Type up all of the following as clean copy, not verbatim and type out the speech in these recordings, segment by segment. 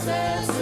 Praise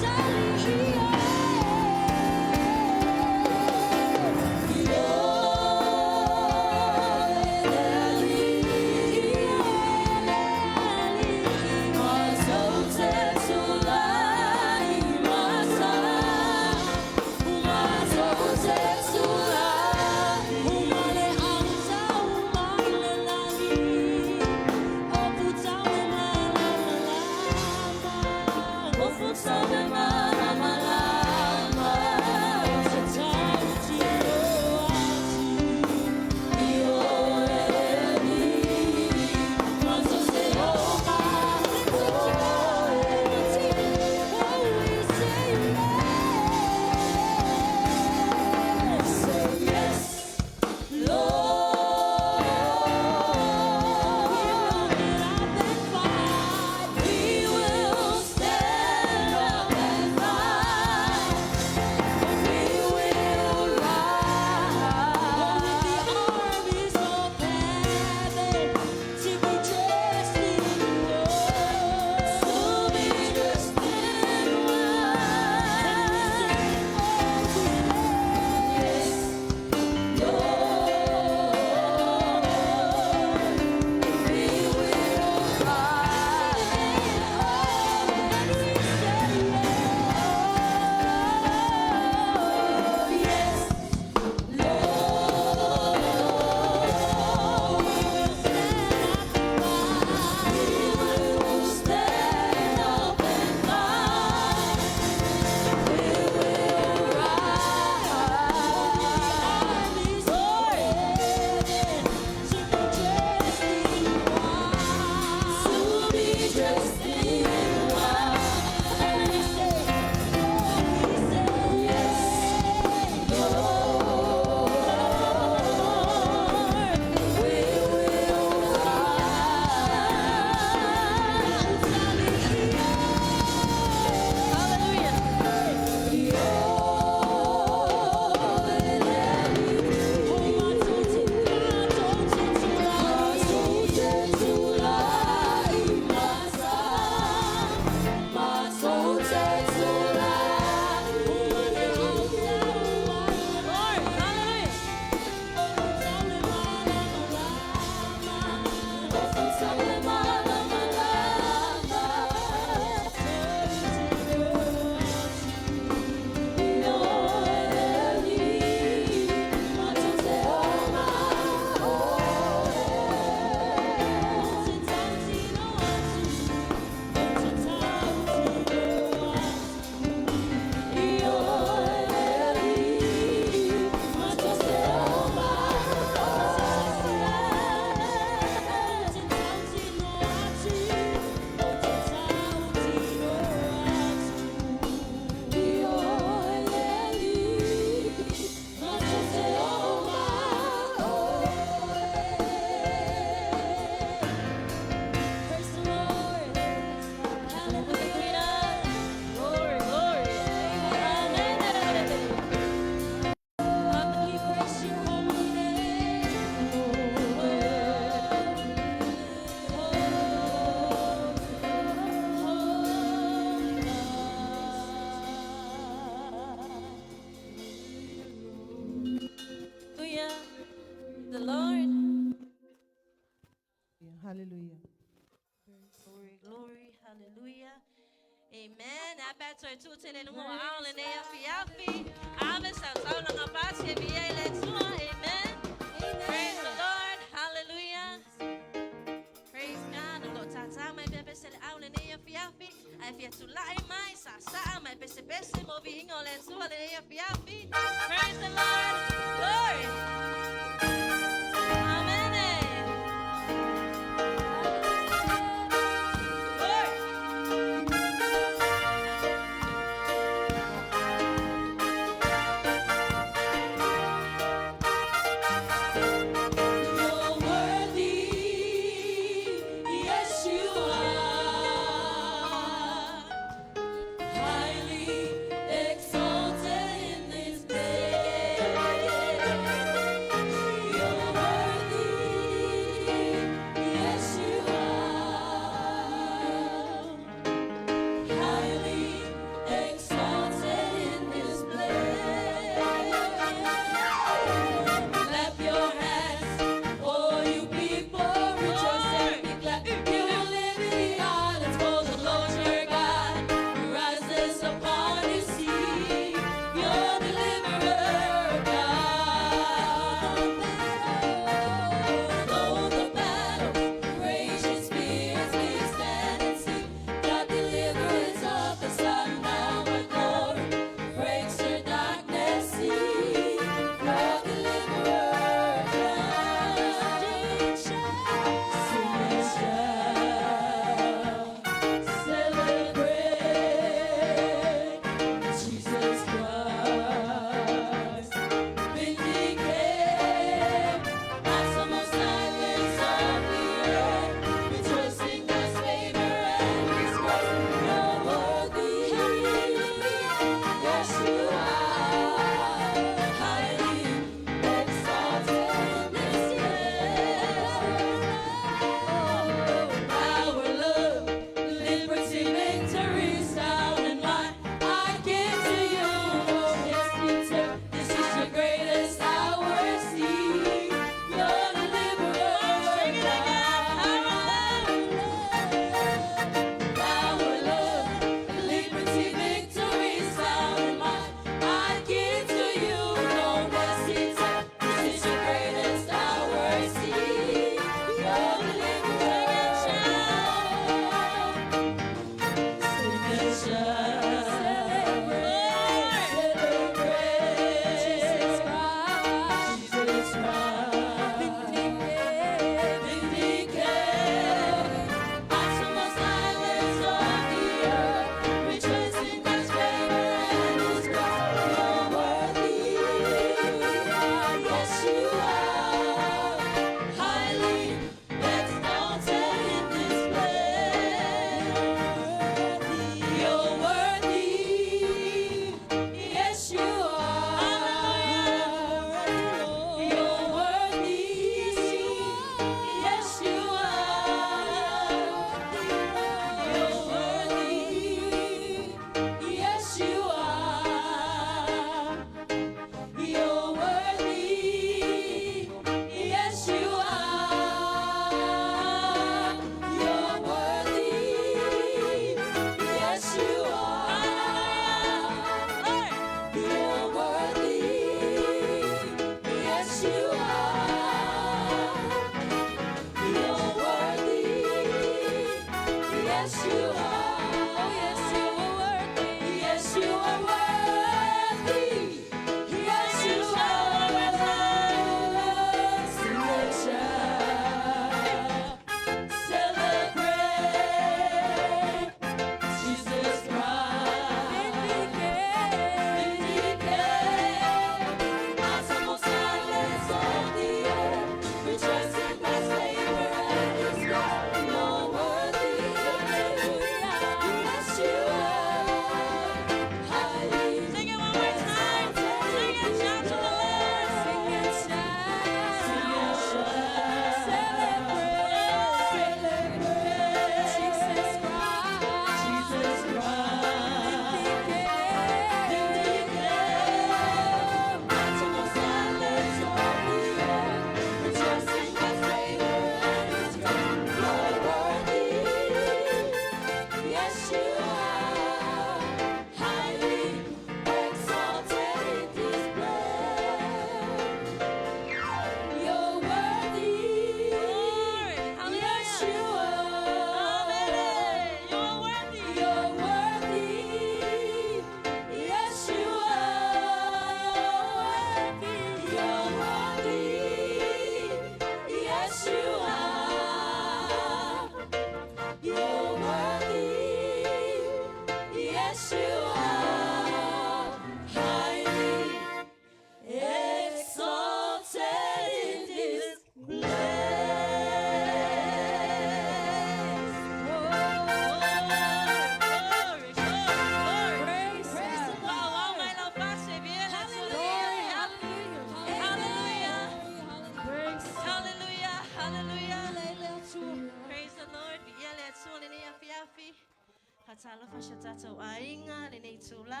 Faatalofa i si o tatou aiga lenei itulā,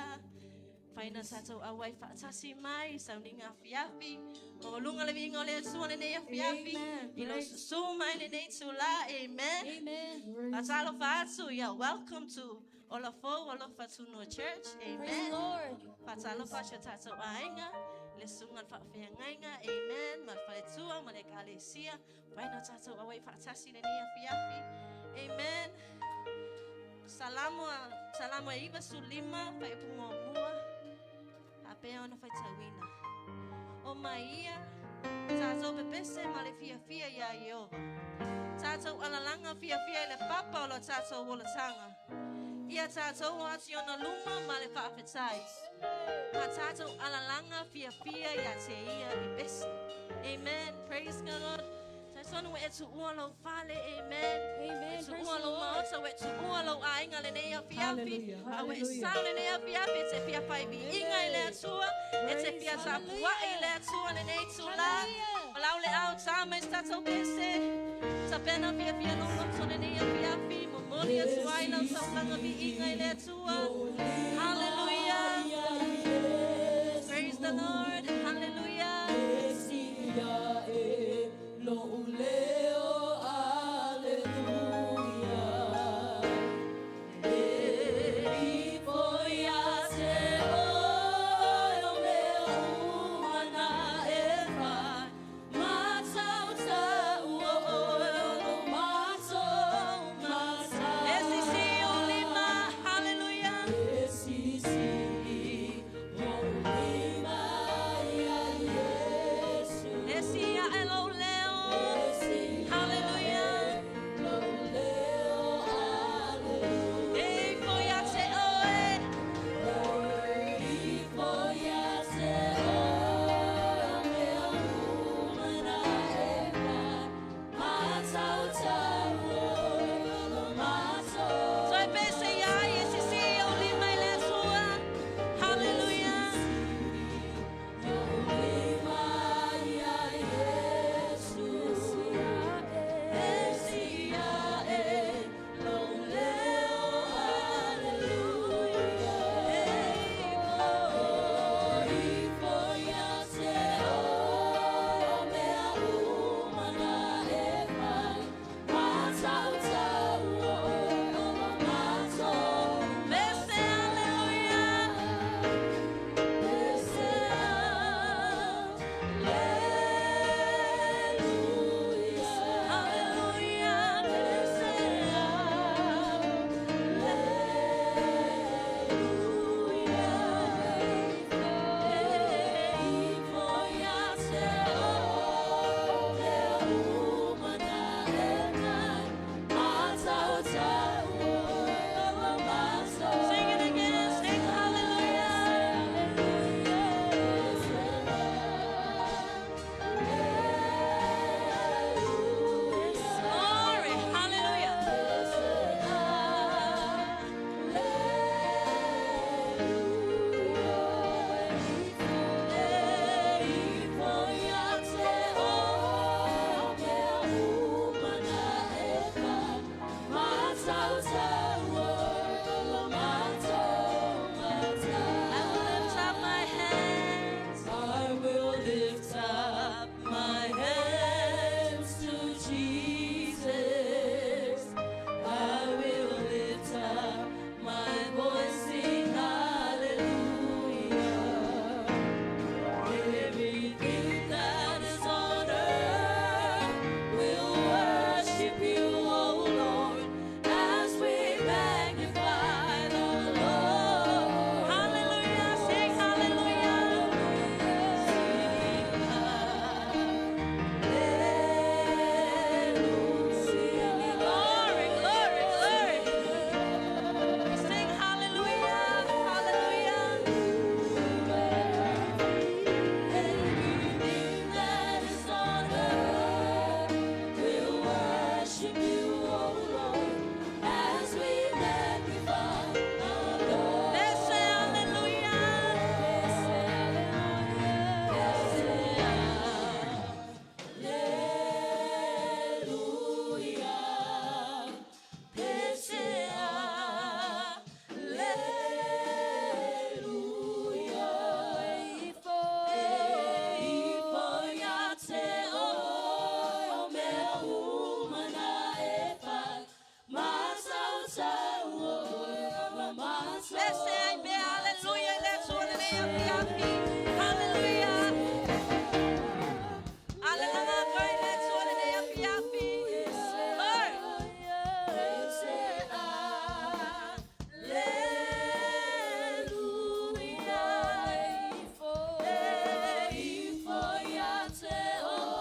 mafai ona tatou auai faatasi mai i sauniga afiafi. Maualuga le viiga o le Atua lenei afiafi Amen. i lou Praise. susu mai lenei itulā. Amen. Amen. Faatalofa atu, yeah, welcome to Olafou Alofa Tunua Church. Praise the Amen. Lord. Faatalofa i si o tatou aiga, le susuga i le faafeagaiga, amen, ma le faletua ma le ekalesia. Mafai ona tatou auai faatasi lenei afiafi. Amen. Salamo, Salamo e 95, fuaiupu muamua, faapea ona faitauina. Omaia, tatou pepese ma le fiafia iā Ieova. Tatou alalaga fiafia i le papa o lo tatou olataga. Ia tatou o atu i ona luma ma le faafetai. Ma tatou alalaga fiafia iā te ia i pese. Amen. Praise God. Talitonu ua e tuua lou fale. Amen. Amen. E Praise tuua the lou Lord. maota, ua e tuua lou aiga lenei afiafi. Hallelujah. A ua e Hallelujah. sao lenei afiafi e te fia fai viiga i le Atua. E te fia tapuai i le Atua lenei itulā. Hallelujah. O lau le au tā mai se tatou pese. Tapena fiafia lou loto lenei afiafi. Momoli atu ai lau taulaga viiga i le Atua. Hallelujah. Praise the Lord. Hallelujah. Sia e lou leo, aleluia. E ifo ia te oe o mea uma na e fai. Matautau o oe o lo matou matai. E sisi o lima. Hallelujah. E sisi lou lima. lenei afiafi. Hallelujah. Alalaga atu ai le Atua lenei afiafi. Lord.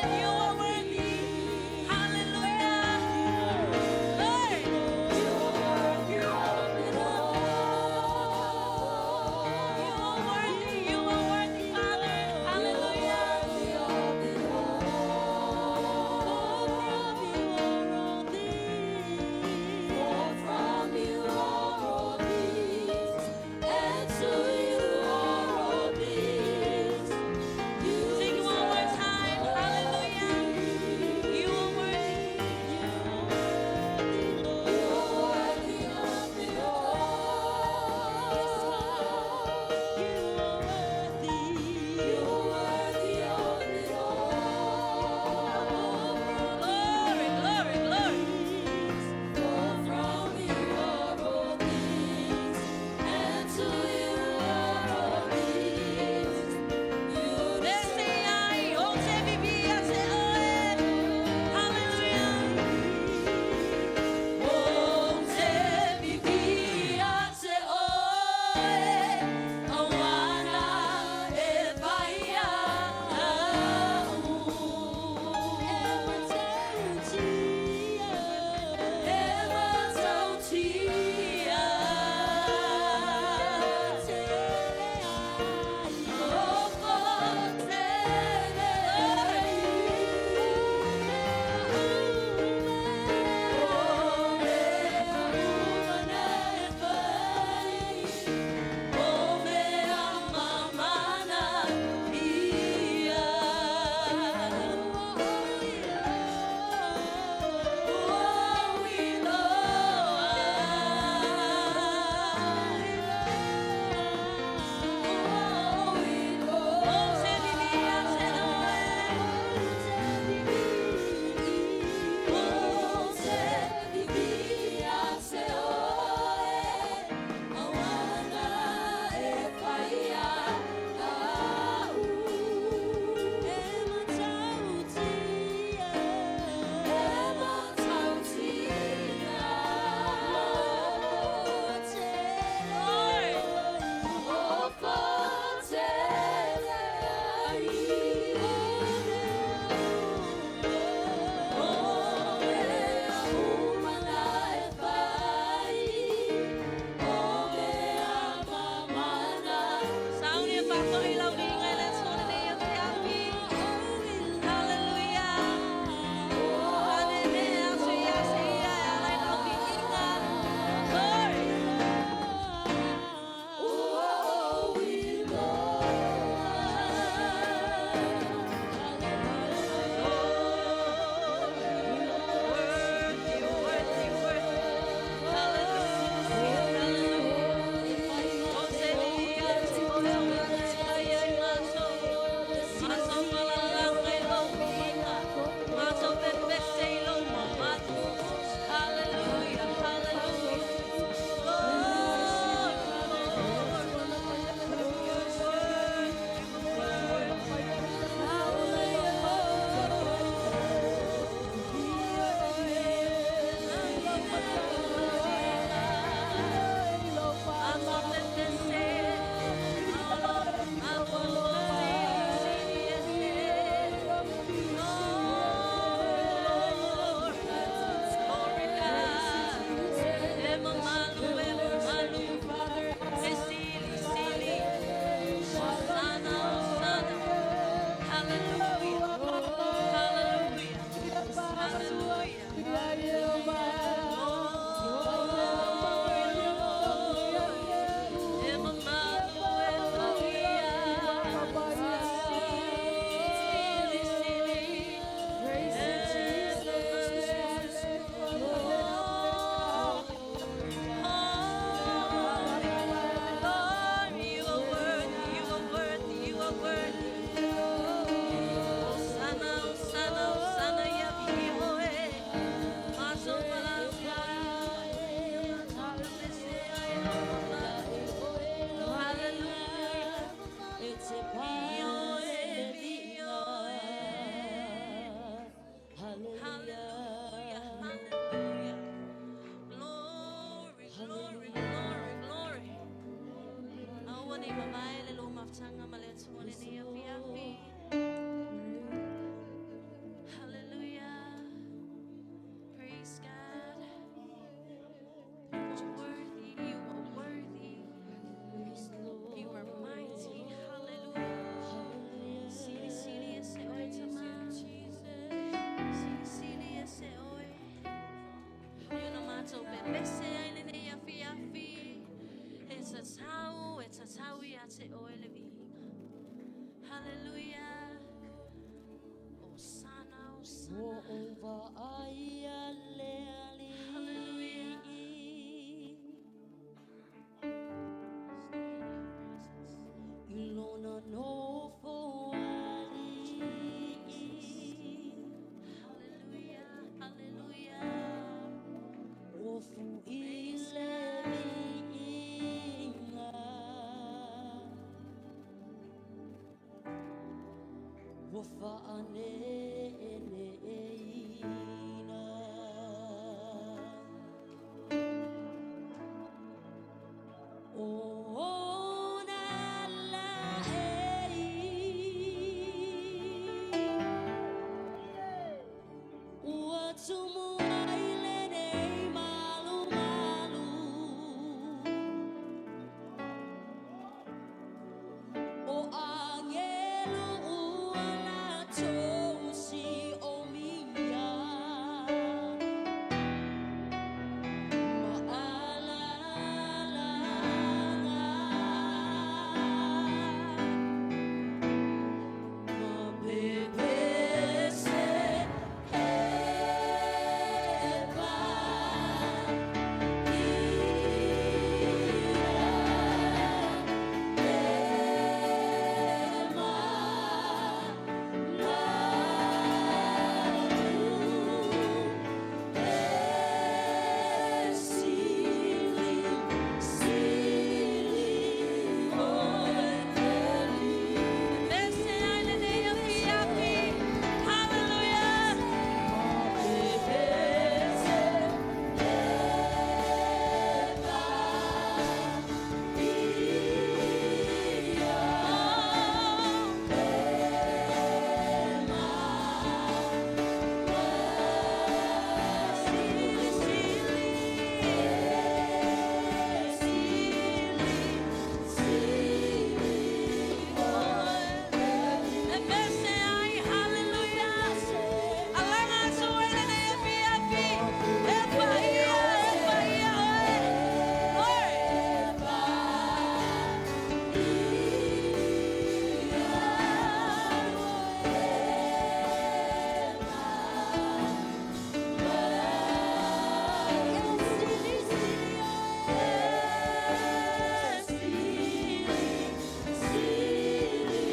Amen. You are worthy. Hallelujah. Lord. You are worthy of it all. You are worthy. You are worthy, Father. Hallelujah. Worthy of it all. For from you are all things. For from you are all things, and to you are all things. You Sing one more deserve time. the Hallelujah. Vaaia le Hallelujah. alii Stay in your presence. I lona nofo alii. Hallelujah. Hallelujah. Ofu i Praise le God. viiga. Ua faaneneina. O ona laei. Ua tumu ai lenei malumalu. O agelu ua latou siomia. Ma alalaga. Ma pepese epa ia ema malu e sili sili oe Pese ai lenei afiafi. Hallelujah. Oh. Sili, sili. E pese ai, hallelujah. Alaga atu ai lenei afiafi. E paia, e paia oe.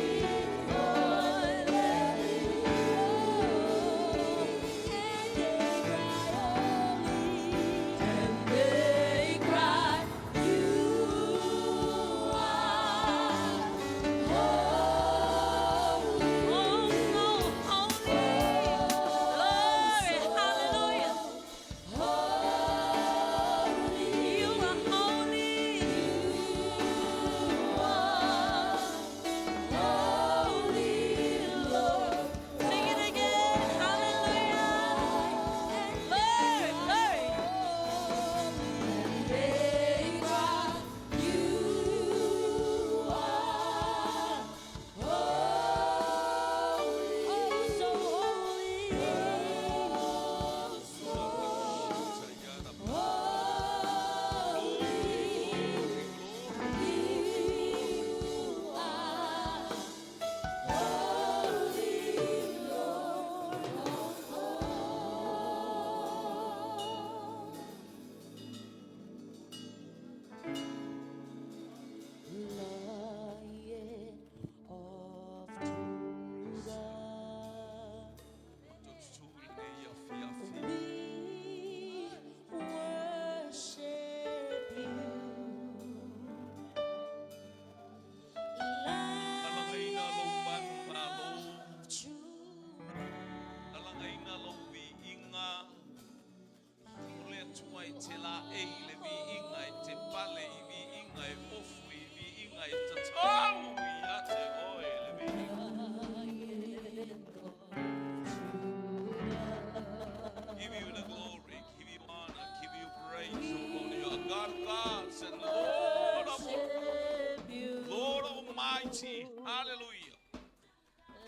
Lord. They cry, you are holy. Oh, so holy. Glory, hallelujah. Holy, You are holy. you are holy, Lord. Sing it again. Hallelujah. Glory, glory. They cry, you are holy. Oh, so holy. Oh, so holy. You are holy, Lord of all. Lion of Judah, we worship you. Lion of Judah, Lion of Judah. Give you the glory, give you honor, give you praise, O Lord. You are God of gods and Lord of Worship you. Lord Almighty. Hallelujah.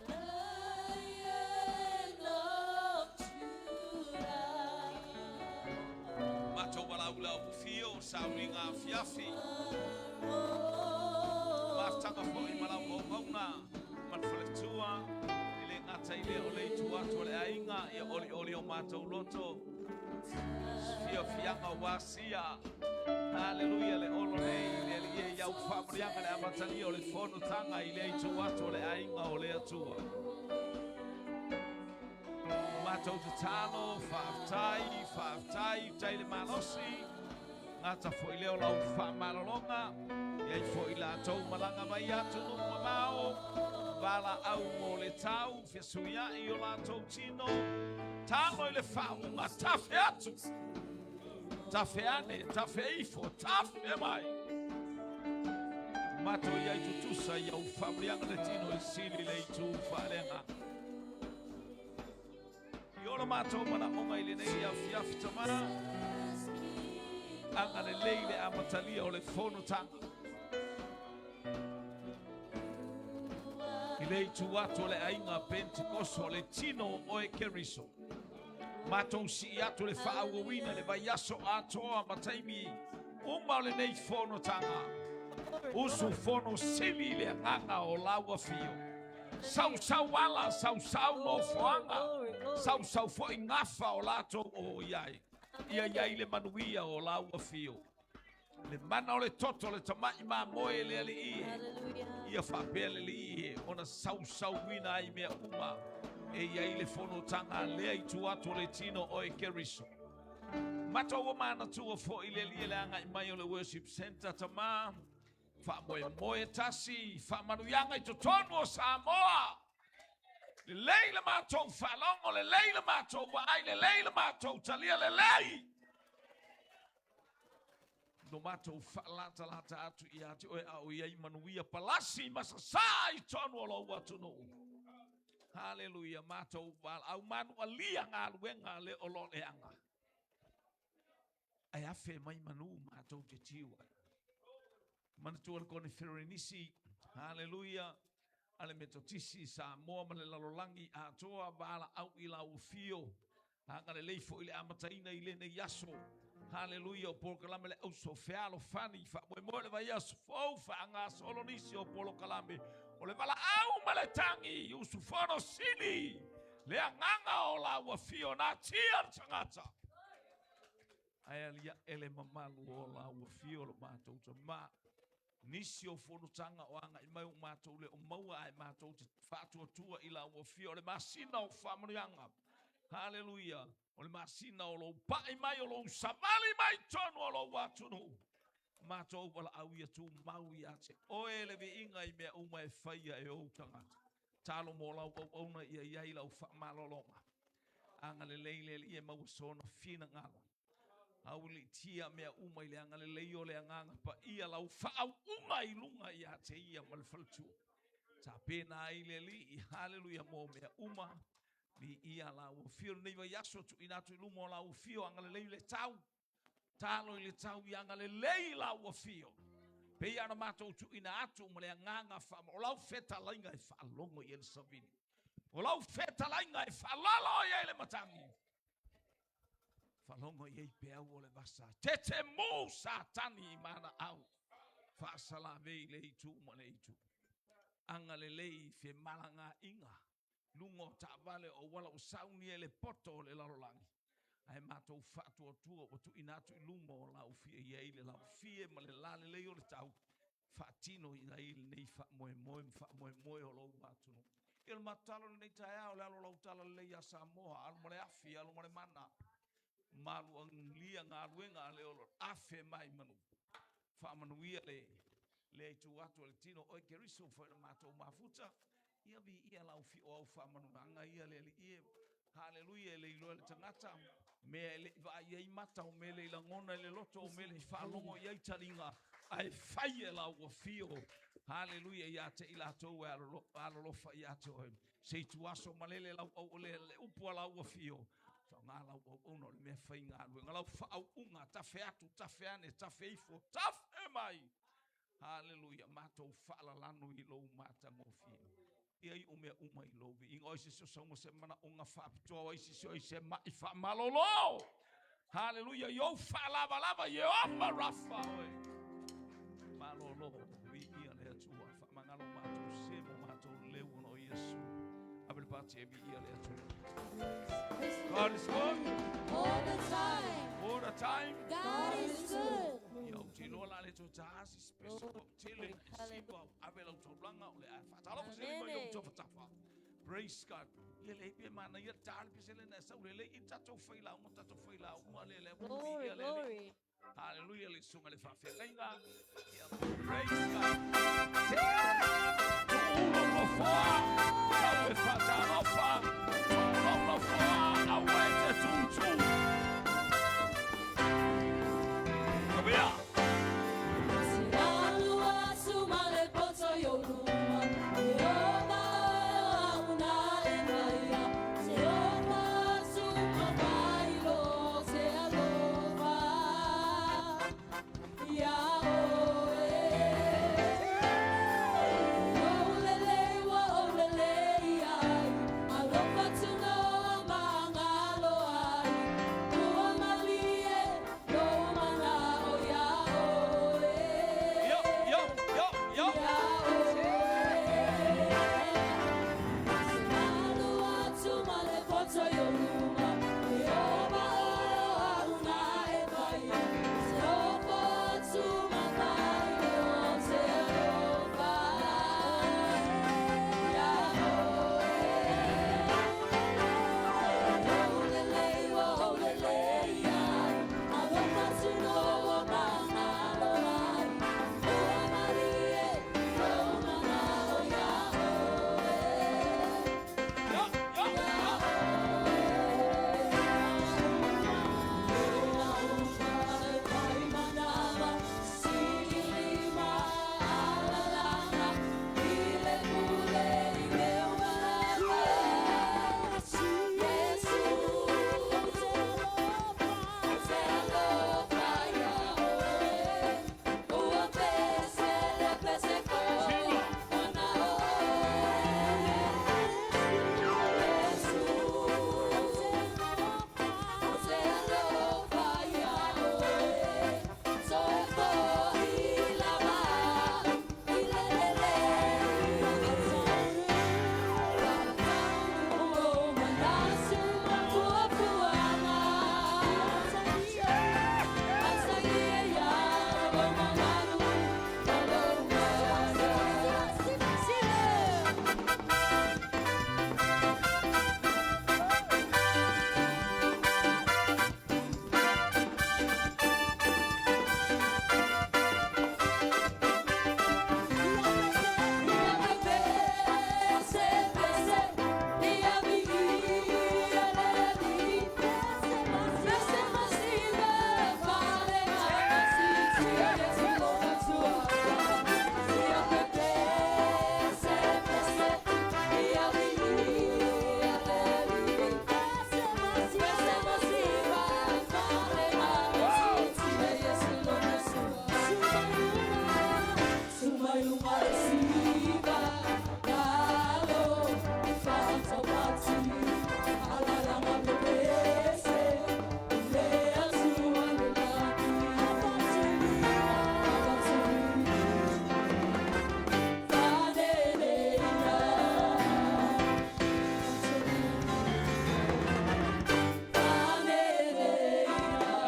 Lion of Judah. Mato wala ula ufio sa uringa fiafi. Mafutanga foi malau mauna. Matfaletua. Ile ngata ile o le itu atu o le aiga, ia olioli o matou loto, fiafiaga ua asia. Haleluia le olo nei i le Alii e i au faamanuiaga le amatalia o le fonotaga i le itu atu o le aiga o le Atua. Matou tatalo, faafetai, faafetai, tai le malosi, gata foi lea o lau faamalologa, e ai foi latou malaga mai atunuu mamao, valaau mo le tau, fesuiai o latou tino, talo i le faauuga, tafe atu, tafe ane, tafe ifo, tafe mai. Matou i ai tutusa i au faamanuiaga le tino i sili le itu faaleagaga. I ola matou manaoga i lenei afiafi tamā, agalelei le amatalia o le fonotaga. I le itu atu o le aiga Pentekoso o le tino o oe Keriso. Matou sii atu le faaauauina le vaiaso atoa ma taimi uma o lenei fonotaga. Usufono sili le agaga o lau afio. Sausau ala, sausau nofoaga, sausau foi gafa o latou o i ai. Ia i ai le manuia o lau afio. Le mana o le toto le tama'i mamoe le Alii e. Ia faapea le Alii e ona sausauina ai mea uma e i ai le fonotaga lea i tua atu o le tino o oe Keriso. Matou ua manatua foi le Alii e le agai mai o le Worship Center tamā. Faamoemoe tasi, faamanuiaga i totonu o Samoa. Lelei le matou faalogo, lelei le matou vaai, lelei le matou talia, lelei no matou faalatalata atu ia te oe a o i ai manuia palasi ma sasā i totonu o lou atunuu. Haleluia, matou valaau manualia galuega le o lo leaga. Ae afe mai manu matou te tiu ai. Manatua le koniferenisi, haleluia, a le Metotisi i Samoa ma le lalolagi atoa, valaau i lau afio, agalelei foi le amataina i lenei aso. Haleluia, o polokalame le auso fealofani, faamoemoe le vaiaso fou, faagasolo nisi o polokalame o le valaau ma le tagi, usufono sili, le agaga o lau afio, natia le tagata. Ae aliae le mamalu o lau afio lo matou tama. Nisi o fonotaga o agai mai o matou le o maua ae matou te faatuatua i lau afio o le masina o faamanuiaga. Haleluia. O le masina o lou pai mai, o lou savali mai tonu o lou atunuu. Matou valaau ia tumau ia te oe le viiga i mea uma e faia e ou tagata. Talo mo lau auauna ia i ai lau faamalologa. Agalelei le Alii e maua sona finagalo. Auiliitia mea uma i le agalelei o le Agaga Paia lau faauuga i luga ia te ia ma le faletua. Tapena ai le Alii, haleluia, mo mea uma. Viia lau afio lenei vaiaso, tuuina atu i luma o lau afio, agalelei le tau. Talo i le tau ia agalelei lau afio. Pei ona matou tuuina atu ma le agaga faama, o lau fetalaiga e faalogo i ai le savili. O lau fetalaiga e faalalo i ai le matagi. Faalogo i ai peau o le vasa. Tete mu Satani i mana au. Faasalavei le itu ma le itu. Agalelei femalagaaiga. Luga o taavale o auala ua sauni ai le poto o le lalolagi. Ae matou faatuatua ua tuuina atu i luma o lau fia i ai le laufie ma le lalelei o le tau. Faatino i ai lenei faamoemoe ma faamoemoe o lou atunuu. Ia o le matou talo lenei taeao, le alo o lau tala lelei ia Samoa, alo ma le afi, alo ma le mana, malu agia galuega a le olo, afe mai manu. Faamanuia le le itu atu o le tino oe Keriso foi le matou mafuta. Ia viia lau fio au faamanuiaga ia le Alii e. Haleluia, e le iloa e le tagata mea e le i vaai ai mata, o mea e le i lagona i le loto, o mea e le i faalogo i ai taliga, ae fai e lau afio. Haleluia, ia te i latou e alolofa ia te oe. Se ituaso malele lau au le upu a lau afio. Faaaoga lau auauna o le mea faigaluega, lau faauuga, tafe atu, tafe ane, tafe ifo, tafe mai. Haleluia, matou faalalano i lou matagofie. Ia iu mea uma i lou viiga. O ai se isi o saunoa se manaoga faapitoa, o ai se isi o ai se ma'i faamalolo. Haleluia, i ou faalavalava, Ieova Rafa oe. Malolo, viia le Atua, faamagalo matou se mo matou leu ona o Iesu. Ave le pati e viia le Atua. God is good. All the time. All the time. God is good. Ia ou te iloa la le toe tasi special o tele na e siva o ave lau taulaga o le a faatalofa se lima i ou tafatafa. Praise God. Ia le pe mana ia tali pe se le na sau le le i tatou fai lauga tatou fai lauga le le Glory, le le glory. Hallelujah le susuga le faafeagaiga. Ia praise God. Tuulo nofoa, tau e faatalofa, tuulo nofoa, aua e te tūtū. Come here. Yo, yo, yo, yo. Yo, yo, yo.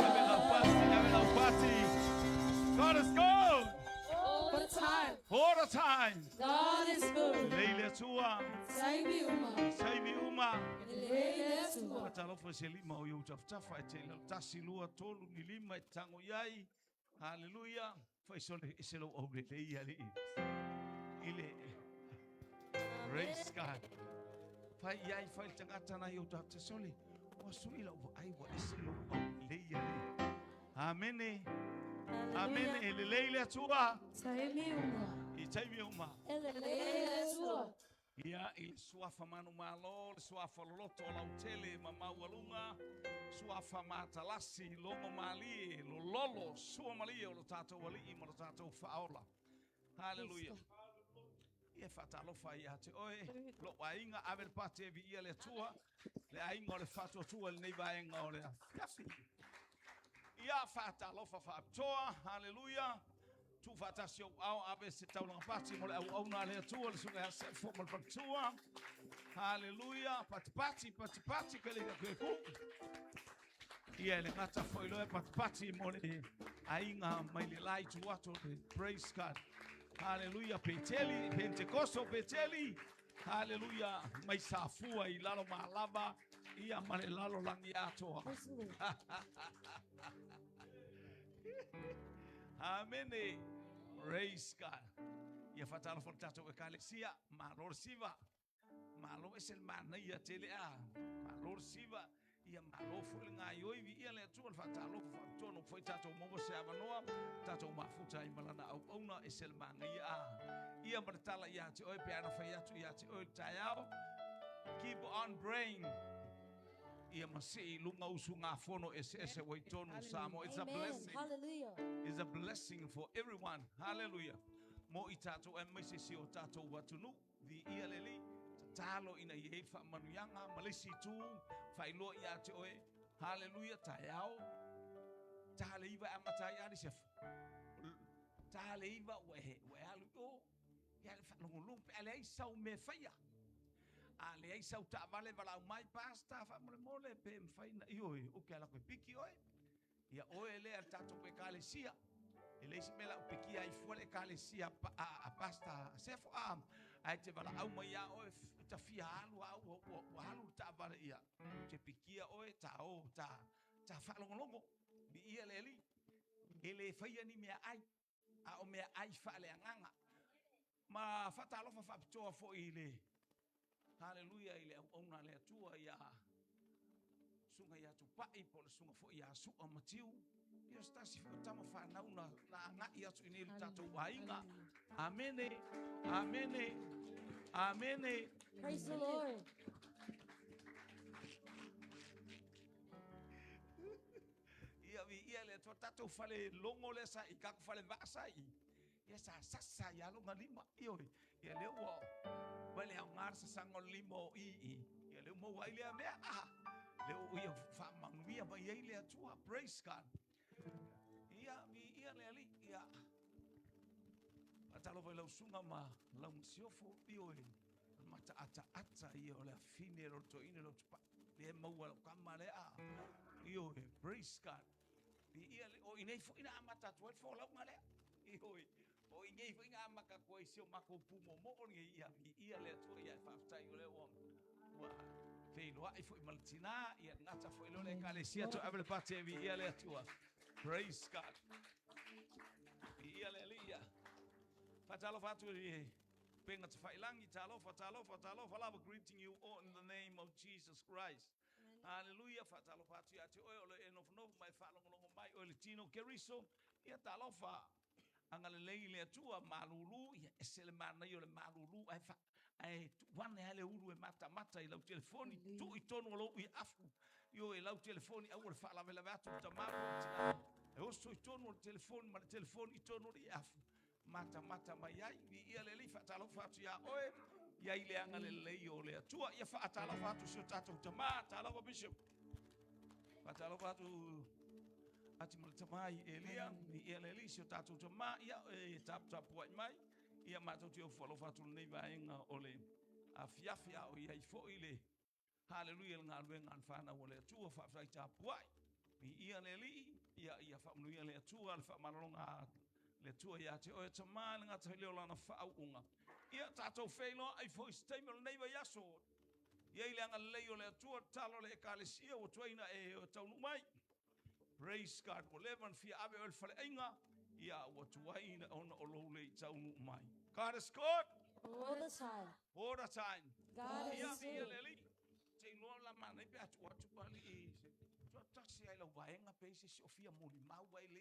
Ave lau pasi, ave lau pasi. God is good. All the time. All the time. God is good. Lelei le Atua. Taimi uma. Taimi uma. Lelei le Atua. Faatalofa se lima o iou tafatafa e te lau tasi lua tolu ni lima e tango iai. Hallelujah. Fai sole e se lau au lelei ali. Ile. Praise God. Fai iai fai le tagata na iou tafata sole. Ua sui lau vaai ua ese lou au lelei ali. Amene. Amene. E lelei le Atua. Taimi uma. I taimi uma. Lelei le Atua. Ia, i le suafa manumalo, le suafa loloto o lautele ma maualuga, suafa matalasi, logo malie, lololo, sua malie o lo tatou alii ma lo tatou faaola. Hallelujah. Ia faatalofa ia te oe, lou aiga ave le pati e viia le Atua, le aiga o le faatuatua lenei vaega o le afiafi. Ia faatalofa faapitoa, hallelujah. Tu faatasi ou ao ave se taulaga pati mo le auauna a le Atua, le susuga ia Sefo ma le faletua. Haleluia, patipati, patipati ke le ke ku. Ia e le gata foi loa e patipati mo le aiga mai le la itu atu o le praise God. Haleluia, Peteli, Pentekoso Peteli. Haleluia, mai Safua i lalo malava, ia ma le lalolagi atoa. Praise the Lord. Amene. Praise God. Ia faatalofa le tatou ekalesia, malo le siva. Malo ese le manaia tele a. Malo le siva. Ia malo foi le gaioi viia le Atua le faatalofa faapitoa no foi tatou maua se avanoa tatou mafuta ai ma lana auauna ese le manaia a. Ia ma le tala ia te oe pe ana fai atu ia te oe le taeao. Keep on praying. Ia ma sii i luga usugafono eseese ua i totonu o Samoa. It's a Amen. blessing. Hallelujah. It's a blessing for everyone. Hallelujah. Mo i tatou aemaise si o tatou atunuu. Viia le Alii, tatalo ina ia i ai le faamanuiaga ma le isi itu, faailoa ia te oe. Haleluia, taeao, ta le iva e amata ai ali se ta le iva ua e, ua e alu i o, ia le faalogologo pe a leai sau mea e faia. A leai sau taavale valaau mai pastor faamolemole pe mafai na ioe, ou te alu atu e piki oe. Ia oe lea le tatou ekalesia. E leai se mea la u pikia ai fua le ekalesia a, a Pastor Sefo a, ae te valaau mai ia oe ta fia alu a ua, ua, ua alu le taavale ia. Te pikia oe ta o ta, ta faalogologo. Viia le Alii. E le faia ni mea ai, a o mea ai faaleagaga. Ma faatalofa faapitoa foi i le Haleluia i le auauna a le Atua ia Susuga ia Tupai po o le susuga foi ia Sua Matiu. Ia o se tasi foi o tama fanau na, na agai atu i nei le tatou aiga. Amene, amene, amene. Praise the Lord. Ia viia le Atua tatou fale logo lea sa i kako fale vaa sa i. Ia sa sasa ia lona lima, ioe, ia lea ua mai le aoga le sasaga o le lima o i i, ia lea ua maua ai lea mea, ah, lea ua ia faamanuia mai ai le Atua, praise God. Ia, viia le Alii, ia, faatalofa i lau susuga ma lau masiofo, ioe, mataataata ia o le afine o le toeaina o le tupai, lea e maua lau kama lea, ah, ioe, praise God. Viia le, o i nei foi na amata atu ai le folauga lea. Ioe, o i nei foi na amata atu ai si o matou pumoomoo lenei, ia viia le Atua, ia e faafetai o lea ua, ua feiloai foi ma le tinā, ia gata foi lea o le Ekalesia toe ave le pate e viia le Atua. Praise God. Viia le Alii, ia. Faatalofa atu i le upega tafailagi, talofa, talofa, talofa lava, greeting you all in the name of Jesus Christ. Haleluia, faatalofa atu ia te oe o lo e nofonofo ma e faalogologo mai oe le tino Keriso. Ia talofa, agalelei i le Atua, malulu, ia ese le manaia o le malulu, ae fa, ae tuuane lava le ulu e matamata i lau telefoni, tuu i tonu o lou afu, ioe, i lau telefoni, aua le faalavelave atu i tama po o le tina, e oso i tonu o le telefoni ma le telefoni i tonu o le afu, matamata mai ai. Viia le Alii, faatalofa atu iā oe, i ai le agalelei o le Atua. Ia faatalofa atu si o tatou tama, talofa Bishop. Faatalofa atu ati ma le tama i Elia, viia le Alii, si o tatou tama, ia e taputapuai mai. Ia matou te ofo alofa atu lenei vaega o le afiafi a o i ai foi le Haleluia le galuega a le fanau a le Atua, faafetai tapuai. Viia le Alii, ia ia faamanuia le Atua le faamalologa a le Atua ia te oe tama le gata i le o lana faauuga. Ia tatou feiloai foi se taimi o lenei vaiaso. I ai le agalelei o le Atua, tatalo le Ekalesia ua tuai na e taunuu mai. Praise God, ua leva ona fia ave oe i le faleaiga, ia ua tuai ona o lou le i taunuu mai. God is good. All the time. All the time. God Ia, is ia good. le Alii. Te iloa la manai pe a tuu atu alii se tasi ai lau vaega pe se si o fia molimau ai le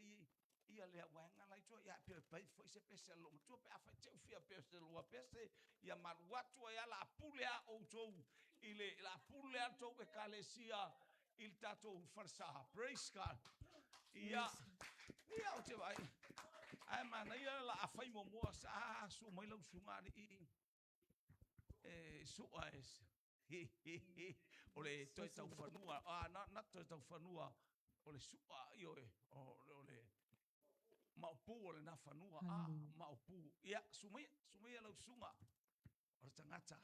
ia lea vaega la i tua ia pe pai foi se pese a lou matua pe a fai te u fia pe se lua pese ia malu atu ai ala a pule a outou i le la pule a tou ekalesia i le tatou falesa. Praise God. Ia, ia o te vai. Ae manaia la a fai muamua sa su mai lau susuga alii e sua e o le toe taufanua, ah, na, na toe taufanua o le sua, ioe, o le maopu o lena fanua, ah, maopu. Ia, su mai, su mai lau susuga o le tagata.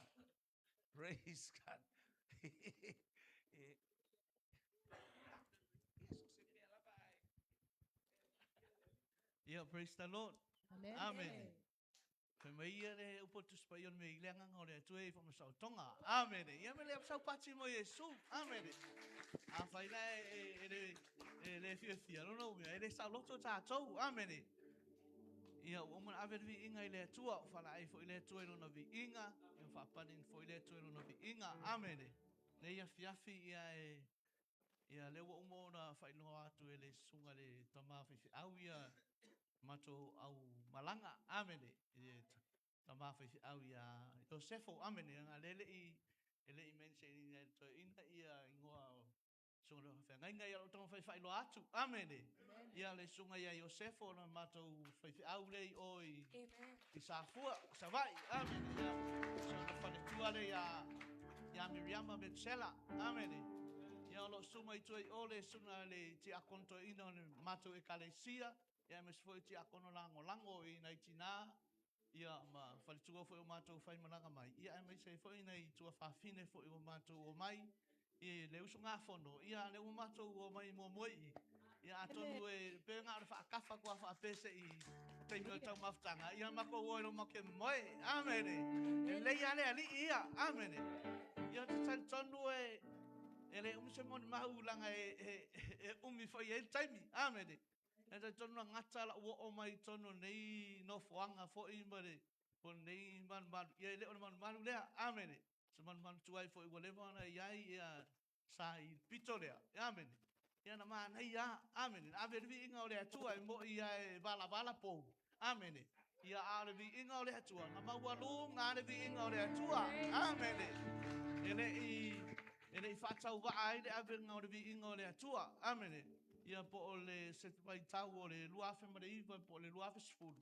Praise God. Ia, praise the Lord. Amen. Amen. Fai mai ia le upu Tusi Paia o le mea i le agaga o le Atua e faamasao-tonga. Amene. Ia me le apsau pati mo Iesu. Amene. A fai la e, e, le, e le fiafia, lona uiga, e le saoloto tatou. Amene. Ia, ua uma ona ave le viiga i le Atua, ua faalaei foi le Atua i lona viiga, ia faapaleni foi le Atua i lona viiga. Amene. Nei afiafi ia e ia lea ua uma ona faailoa atu e le susuga le tama faifeau ia matou au malaga. Amene. E tama faifeau ia Iosefo. Amene. Nga le le i e le i mention ina e le toeaina ia ingoa o Susuga le faafeagaiga ia lou taumafai faailoa atu. Amene. Ia le susuga ia Iosefo o le matou faifeau lea i o i, i Safua, Savaii. Amene. Ia si ona faletua lea ia, ia Miriama Metusela. Amene. Ia o lo o susu mai tua i o le susuga le tiakono toeaina o le matou ekalesia, ia aemaise foi tiakono lagolago i nai tina ia ma faletua foi o matou faimalaga mai, ia aemaise ai foi nai tuafafine foi ua matou omai i le usugafono, ia lea ua matou omai muamua i i. Ia atonu e pe na o le faakafa atu lava faapea se i taimi o le taumafataga, ia matou o i loma ke moe. Amene. Lelei lava le alii ia. Amene. Ia ou te talitonu e e le umi se molimau leaga e, e, e umi foi ai le taimi. Amene. E talitonu na gata lou oo mai i totonu o lenei nofoaga foi ma le po o lenei malumalu, ia e le o le malumalu lea. Amene. Se malumalu tuai foi ua leva ona i ai ia sa i le pito lea. Amene. Ia na manaia lava. Amene. Na ave le viiga o le Atua e moni lava e valavala pou. Amene. Ia a o le viiga o le Atua, na maualuga le viiga o le Atua. Amene. E le i e le i faatauvaa ai le avega o le viiga o le Atua. Amene. Ia po o le se vaitau o le 2009 po o le 2010,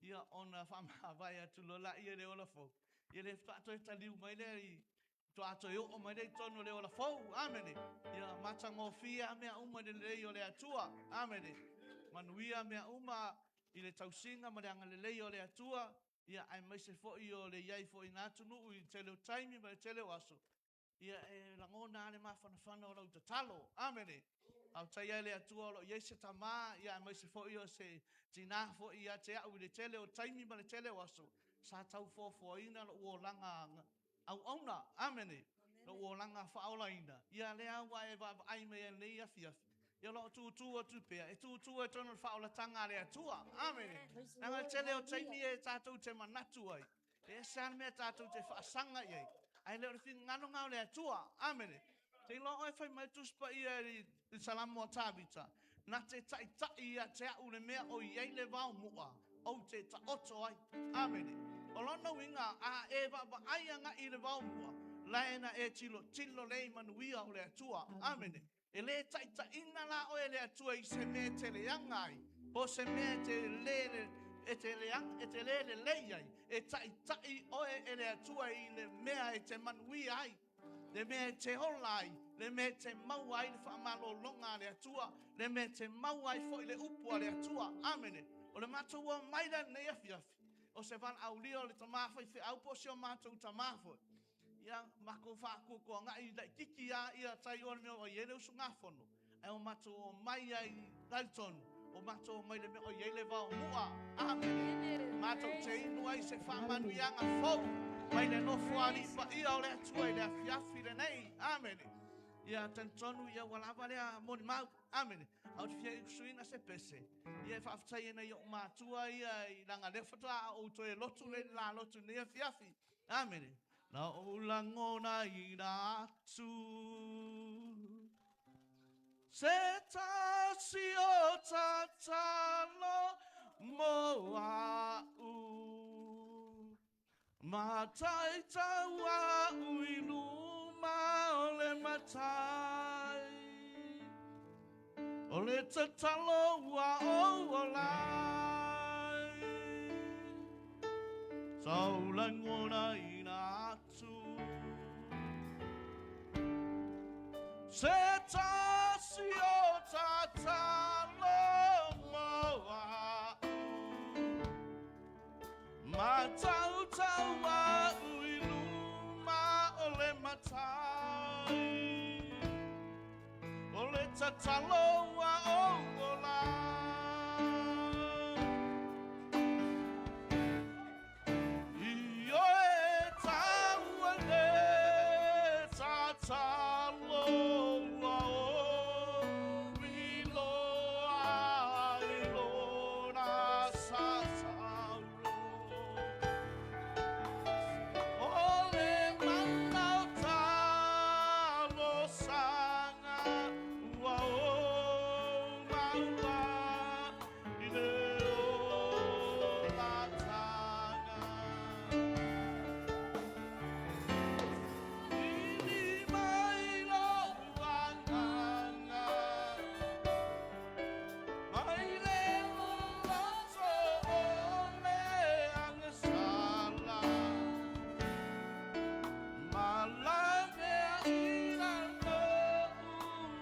ia ona faamavae atu loa laia i le ola fou. Ia le faatoa toe taliu mai lea i faatoa toe oo mai lea i totonu o le ola fou. Amene. Ia matagofie lava mea uma i le lelei o le Atua. Amene. Manuia mea uma i le tausiga ma le agalelei o le Atua, ia aemaise foi o le i ai foi i na atunuu i le tele o taimi ma le tele o aso. Ia e lagona lava le mafanafana o lau tatalo. Amene. Faafetai ai le Atua o lo o i ai se tama, ia aemaise foi o se tinā foi ia te au i le tele o taimi ma le tele o aso, sa tau foafoaina lou olaga auauna. Amene. Lou olaga faaolaina, ia lea ua e vaavaai mai ai i lenei afiafi, ia o lo o tutū atu pea, e tutū ai totonu o le faaolataga a le Atua. Amene. Leaga o le tele o taimi e tatou te manatu ai, E ese lava le mea tatou te faasaga i ai, ae le o le finagalo lena o le Atua. Amene. Te iloa oe fai mai le Tusi Paia i le Salamo a Tavita, Na te taitai ia te au le mea o i ai le vao mu'a, ou te taoto ai. Amene. O lona uiga, a e vaavaai agai i le vao mu'a, lae na e tilotilo lea i manuia o le Atua. Amene. E le taitaiina la oe e le Atua i se mea e te leaga ai, po o se mea e te le, e te leaga, e te le lelei ai. E taitai oe e le Atua i le mea e te manuia ai, le mea e te ola ai, le mea e te maua ai le faamalologa a le Atua, le mea e te maua ai foi le upu a le Atua. Amene. O le matou omai lea i lenei afiafi, o se valaaulia o le tama faifeau po o si o matou tama foi. Ia, matou faatuatuanai laitiiti lava ia tai o le mea o i ai le usugafono, ae o matou omai ai talitonu, o matou omai i le mea o i ai le vaomua. Amene. Matou te inu ai se faamanuiaga fou mai le Nofoalii paia o le Atua i le afiafi lenei. Amene. Ia, talitonu ia ua lava lea molimau. Amene. A ou te fia ikusuina se pese, ia e faafetai ai nai ou matua ia i leaga lea faatoa ou toe lotu le la lotu i lenei afiafi. Amene. Na ou lagonaina atu se tasi o tatalo mo a'u Mataitau a'u i luma o le matai O le tatalo ua ou ola ai Sa ou lagonaina atu Se tasi o tatalo mo a'u Matautau a'u i luma o ai O le tatalo ua ou ola I oe taua le tatalo ua ou iloa ai lona sasaulo O le mana o talosaga ua ou maua i le olataga. Vili mai lou agaga mai le loto o le agasala ma lavea i lalo u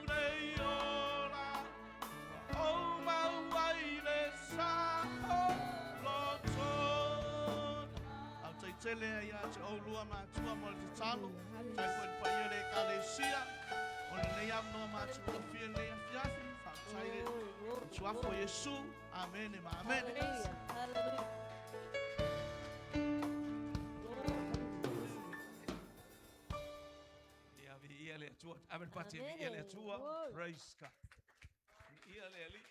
nei ola ua ou maua i le sao loto. Faafetai tele ia te oulua matua mo le tatalo. Faafetai foi i le paia o le Ekalesia mo lenei avanoa matagofie i lenei afiafi. Faafetai i le Suafa o Iesu. Amene ma amene. Hallelujah. Ia, viia le Atua. Ave le pati e viia le Atua. Praise God. Viia le Alii.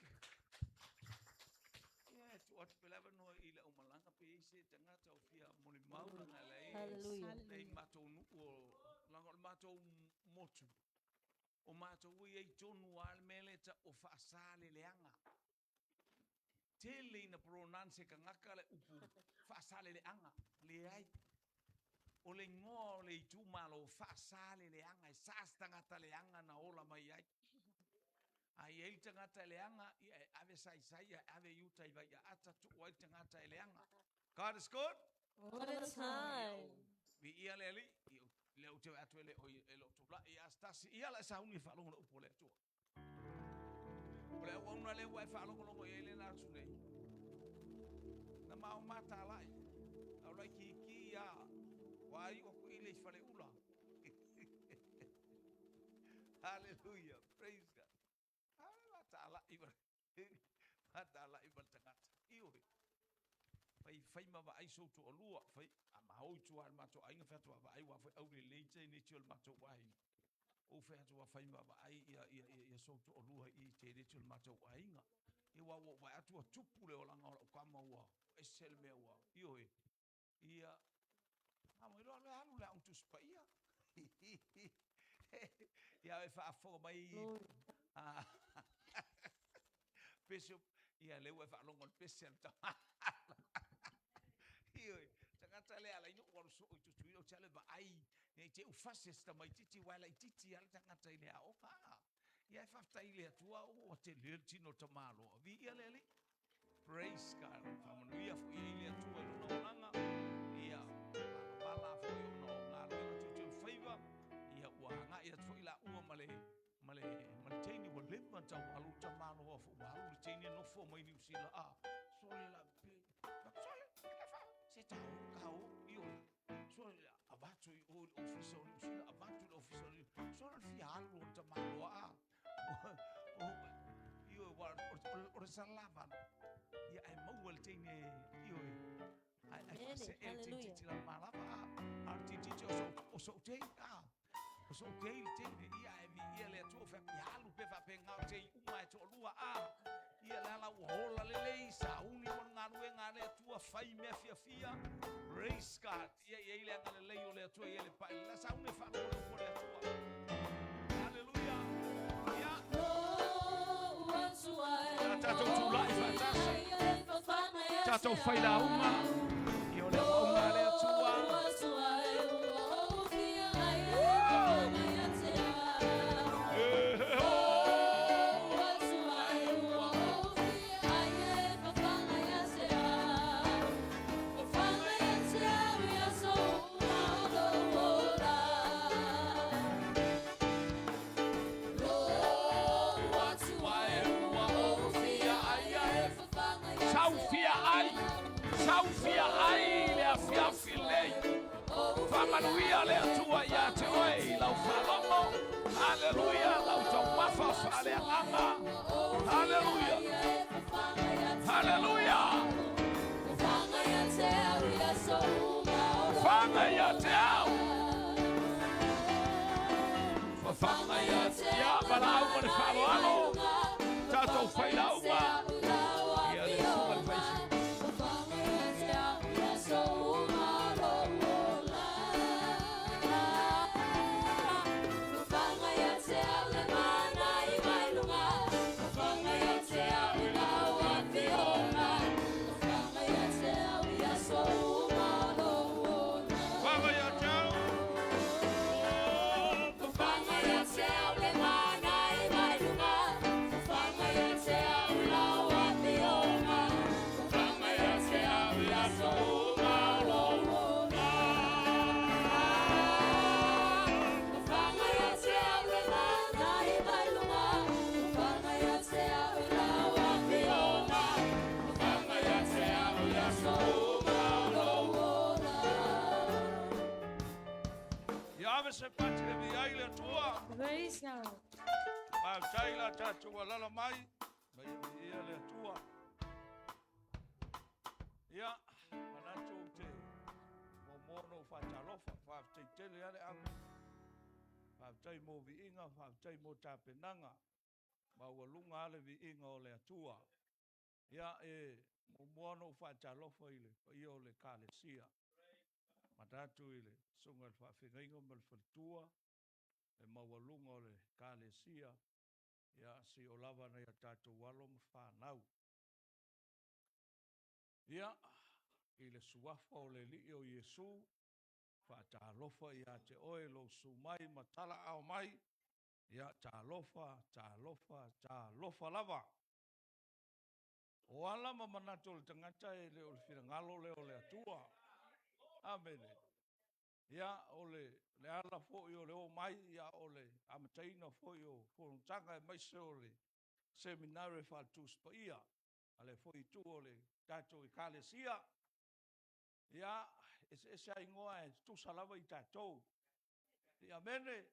Ia, e tuu atu pea le avanoa i le aumalaga pe i ai se tagata o fia molimau leaga e leai, Hallelujah. leai matou nuu o, leaga o le matou motu, o matou e i ai tonu lava le mea lea e tau o faasaleleaga. Tele ina pronounce e tagata le upu faasaleleaga, leai. O le igoa o le itumalo o Faasaleleaga, e sa se tagata leaga na ola mai ai. A i ai le tagata e leaga, ia e ave saisai ae ave i uta i Vaiaata tuu ai le tagata e leaga. God is good. All the time. Viia le Alii, lea ou te vaai atu e le o e le o tulai lava se tasi. Ia la e sauni e faalogo i le upu a le Atua. O le auauna lea ua e faalogologo i ai lena atu nei. Na mao matalai, a o laitiiti a, ua iu atu i le i faleula. Hallelujah, praise God. A le matalai ma matalai ma le tagata. Ioe. Fai fai ma vaai sou toalua, fai a ma o i tua i le matou aiga fai atu a vaai ua foi aulelei teineiti o le matou aiga. Ou fai atu ua fai ma vaai ia ia ia ia sou toalua i teineiti o le matou aiga. Ia aua ua ou vaai atu ua tupu le olaga o lau tama ua ese le mea ua, ioe, ia, a ua iloa loa e alu i le Aoga Tusi Paia. Ia e faafofoga mai Bishop, ia lea ua e faalogo i le pese a le tama. Ioe, tagata lea ala ai ona ou alu soo i Tutuila, ou te alu e vaai ne i te i ua fase si tamaitiiti aua e laitiiti lava le tagata i le aoga. Ia e faafetai i le Atua ua tele le tino o tamaloa. Viia le Alii. Praise God. Faamanuia foi i ai le Atua i lona olaga. Ia, malamala foi ona o galuega teuteu faiva. Ia, ua agai atu foi laua ma le ma le ma le teine ua leva ona tau alu le tamaloa foi ua alu le teine nofo mai Niu Sila a sole la pe sole e fa se tau kau ioe sole la avatu i o i le ofisa o Niu Sila avatu i le ofisa o Niu sole le fia alu o le tamaloa a ioe ua o le salava ia ae maua le teine ioe ae ae faasee le teineitiiti la malava a a o le teineitiiti o sou o sou tei a O sou tei le teine ia ae viia le Atua fai atu ia alu pea faapena o tei uma e toalua a ia le ala ua ola lelei sauni mo le galuega a le Atua fai mea fiafia praise God ia i ai le agalelei o le Atua ia le pai la sauni e faalogo le upu a le Atua hallelujah ia Ia tatou tulai faatasi tatou failauga ia o le auauna a le Atua. Sau fia ai, sau fia Haleluia, lau taumafa faaleagaga. Haleluia. Haleluia. Fafaga ia te au. Fafaga ia te au. Valaau ma le faaaloalo. Tatou failauga. Ia le susuga le faisi. Ia ave se pati e viia ai le Atua. Praise God. Faafetai la tatou alala mai, ma ia viia le Atua. Ia, manatu ou te muamua ona ou faatalofa, faafetai tele lava le ave. Faafetai mo viiga, faafetai mo tapenaga, maualuga lava le viiga o le Atua. Ia, e muamua ona ou faatalofa i le paia o le Ekalesia, manatu i le Susuga i le Faafeagaiga ma le Faletua, le maualuga o le Ekalesia, ia, seia lava nai a tatou alo ma fanau. Ia, i le suafa o le Alii o Iesu, faatalofa ia te oe lou susu mai ma talaao mai, ia, talofa, talofa, talofa lava. O ala ma manatu o le tagata e le o le finagalo lea o le Atua. Amene. Ia, o le, le ala foi o le o mai, ia, o le amataina foi o fonotaga aemaise o le seminare faale-Tusi Paia a lea foi itu o le tatou Ekalesia. Ia, e eseese lava igoa ae tutusa lava i tatou. Ia, amene.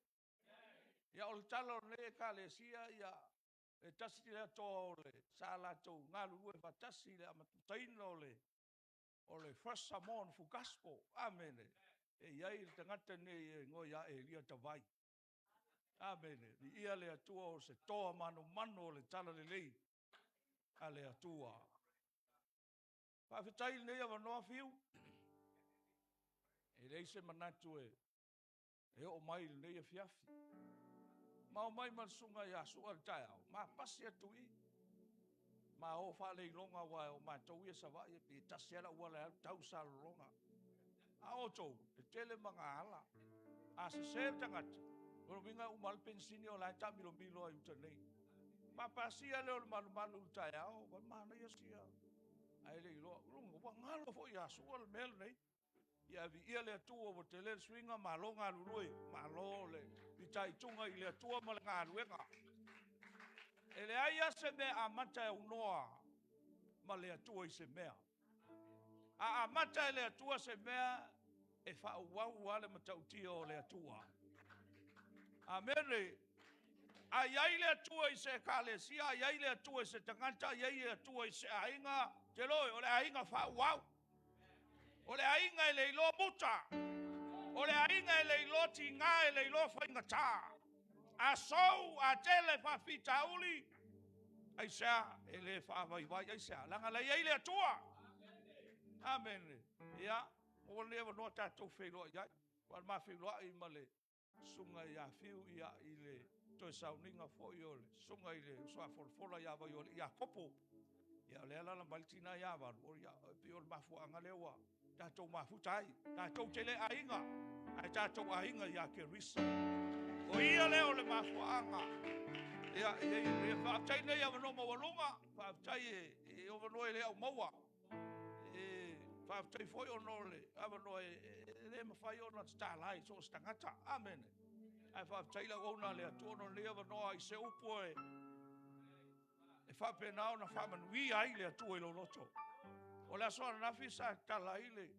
Ia, o le tala o lenei Ekalesia, ia, e tasi lea toa o le sa latou galulue faatasi i le amataina o le o le First Samoan Full Gospel. Amene. E i ai le tagata lenei e igoa ia Elia Tavai. Amene. Viia le Atua o se toa manumanu o le talalelei a le Atua. Faafetai i lenei avanoa Fiu. E leai se manatu e e oo mai i lenei afiafi. Ma o mai ma le susuga ia Sua i le taeao, ma pasi atu i i. Ma o faaleiloga aua o matou ia Savaii e pei e tasi lava le auala e alu tau i Salelologa. A o outou, e tele magaala. A sese le tagata, o lona uiga e uma lava le penisini o la e taamilomilo lava i uta nei. Ma pasia lea o le malumalu i le taeao, ua manaia sia, ae le iloa, ua galo foi ia Sua le mea lenei. Ia viia le Atua ua tele le suiga, malo galulue, malo le fitaituga i le Atua ma le galuega. E leai lava se mea e amata e aunoa ma le Atua i se mea. A amata e le Atua se mea, e faaauau lava le matautia o le Atua. Amene. A i ai le Atua i se ekalesia, a i ai le Atua i se tagata, a i ai le Atua i se aiga, te loe, o le aiga faaauau. O le aiga e le iloa muta. O le aiga e le iloa tiga, e le iloa faigata. A sou, a tele faafitauli, aisea? E le faavaivai, aisea? Leaga la e i ai le Atua. Amene. Ia, maua lenei avanoa tatou feiloai ai. Aua o le ma feiloai ma le Susuga ia Fiu ia, i le toe sauniga foi o le susuga i le uso a folafola ia Vaioalii Iakopo. Ia, o lea e alaala mai le tina ia Valu, ia, e pei o le mafuaaga lea ua tatou mafuta ai. Tatou te le aiga, ae tatou aiga ia Keriso. O ia lea o le mafuaaga. Ia, ia, ia, faafetai nei avanoa maualuga, faafetai e avanoa e le au maua. E faafetai foi ona o le avanoa e le mafai ona tatala ai so o se tagata. Amene. Ae faafetai i le auauna a le Atua ona o lenei avanoa i se upu e faapena ona faamanuia ai le Atua i lou loto. O le aso ananafi sa tatala ai le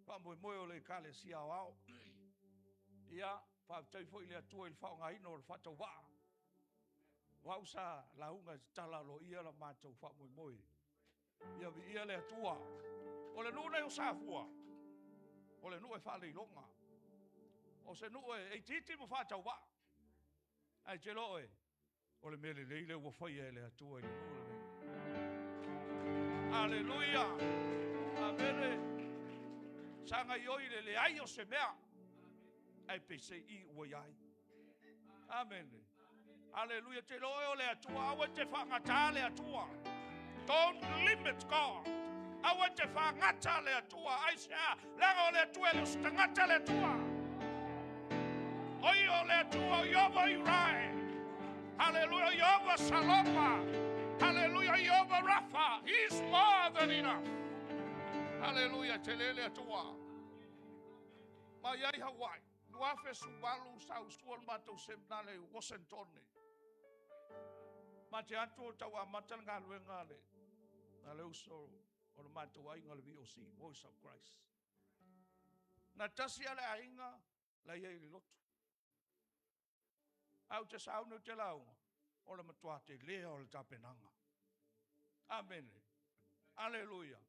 faamoemoe o le Ekalesia Aoao. Ia, Faafetai foi i le Atua i le faaaogaina o le faatauvaa. O au sa lauga e tatala aloaia la matou faamoemoe. Ia viia le Atua. O le nuu lenei o Safua, o le nuu e faaleiloga. O se nuu e itiiti ma faatauvaa. Ae te iloa oe, o le mea lelei lea ua faia e le Atua i le nuu lenei. Aleluia! Amene! Sa gaioi i le leai o se mea, ae peiseai ua i ai. Amene! Aleluia! Te iloa oe o le Atua, aua e te faagata le Atua. Don't limit God. Aua e te faagata le Atua. Aisea? Leaga o le Atua e le o se tagata le Atua. O ia o le Atua, o Ieova Iurai. Hallelujah, Ieova Saloma. Hallelujah, Ieova Rafa. He's more than enough. Hallelujah, tele le Atua. Ma iai Hawaii. 2018 sa usua le matou seminare i Washington. Ma te atu o tau amata le galuega a le uso o le matou aiga o le VOC, Voice of Christ. Na tasi lava le aiga la i ai i le lotu. Ae ou te sauni ou te lauga, o le matua telē o le tapenaga. Amene. Aleluia.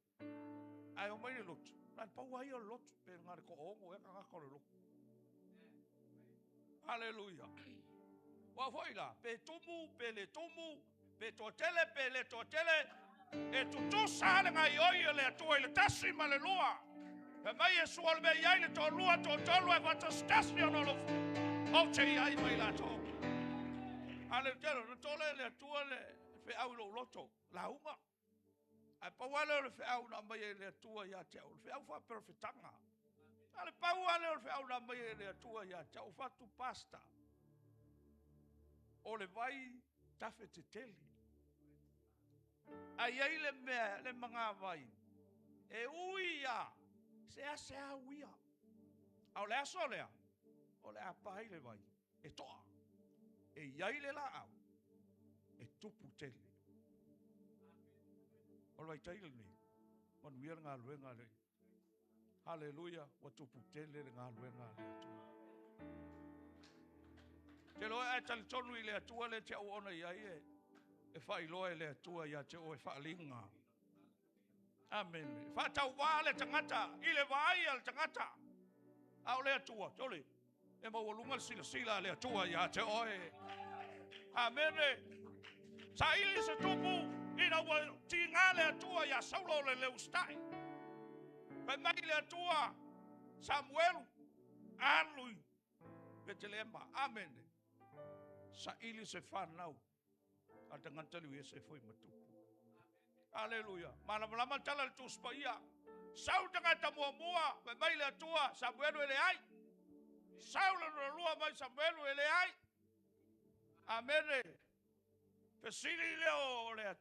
Ae omai le lotu, na le pau lava ia o le lotu, pe na le toaono ea tagata o le lotu. Aleluia. Ua foi la, pe tumu, pe le tumu, pe toatele, pe le toatele, e tutusa le gaioi o le Atua i le tasi ma le lua. Fai mai Iesu o le mea i ai le toalua, toatolu e faatasitasi ona o lou ou te i ai ma i latou. Aleluia, na tole le Atua le feau i lou loto, lauga. Ae pau lava lea o le feau na aumai e le Atua ia te au, o le feau faaperofetaga. A le pau lava lea o le feau na aumai e le Atua ia te au, fatu pasta. O le vai tafe tetele. Ae i ai le mea, le magavai, e ui lava, seasea uia. A o le aso lea, o le a pa ai le vai, e toa. E i ai le laau, e tupu tele. O le vaitaimi lenei, manuia le galuega a le Haleluia, ua tupu tele le galuega a le Atua. Te loa e talitonu i le Atua le te auauna i ai e faailoa e le Atua ia te oe faaaliga. Amene. Faatauvaa le tagata i le vaai a le tagata. A o le Atua, tole, e maualuga le silasila a le Atua ia te oe. Amene. Saili se tupu ina ua tiga le Atua ia Saulo le le usitai. Fai mai le Atua, Samuelu, alu i Petelema. Amene. Saili se fanau a le tagata le ese foi ma tupu. Aleluia. Malamalama le tala le Tusi Paia. Sau le tagata muamua, fai mai le Atua, Samuelu e leai. Sau le lona lua mai Samuelu e leai. Amene. Fesili lea o le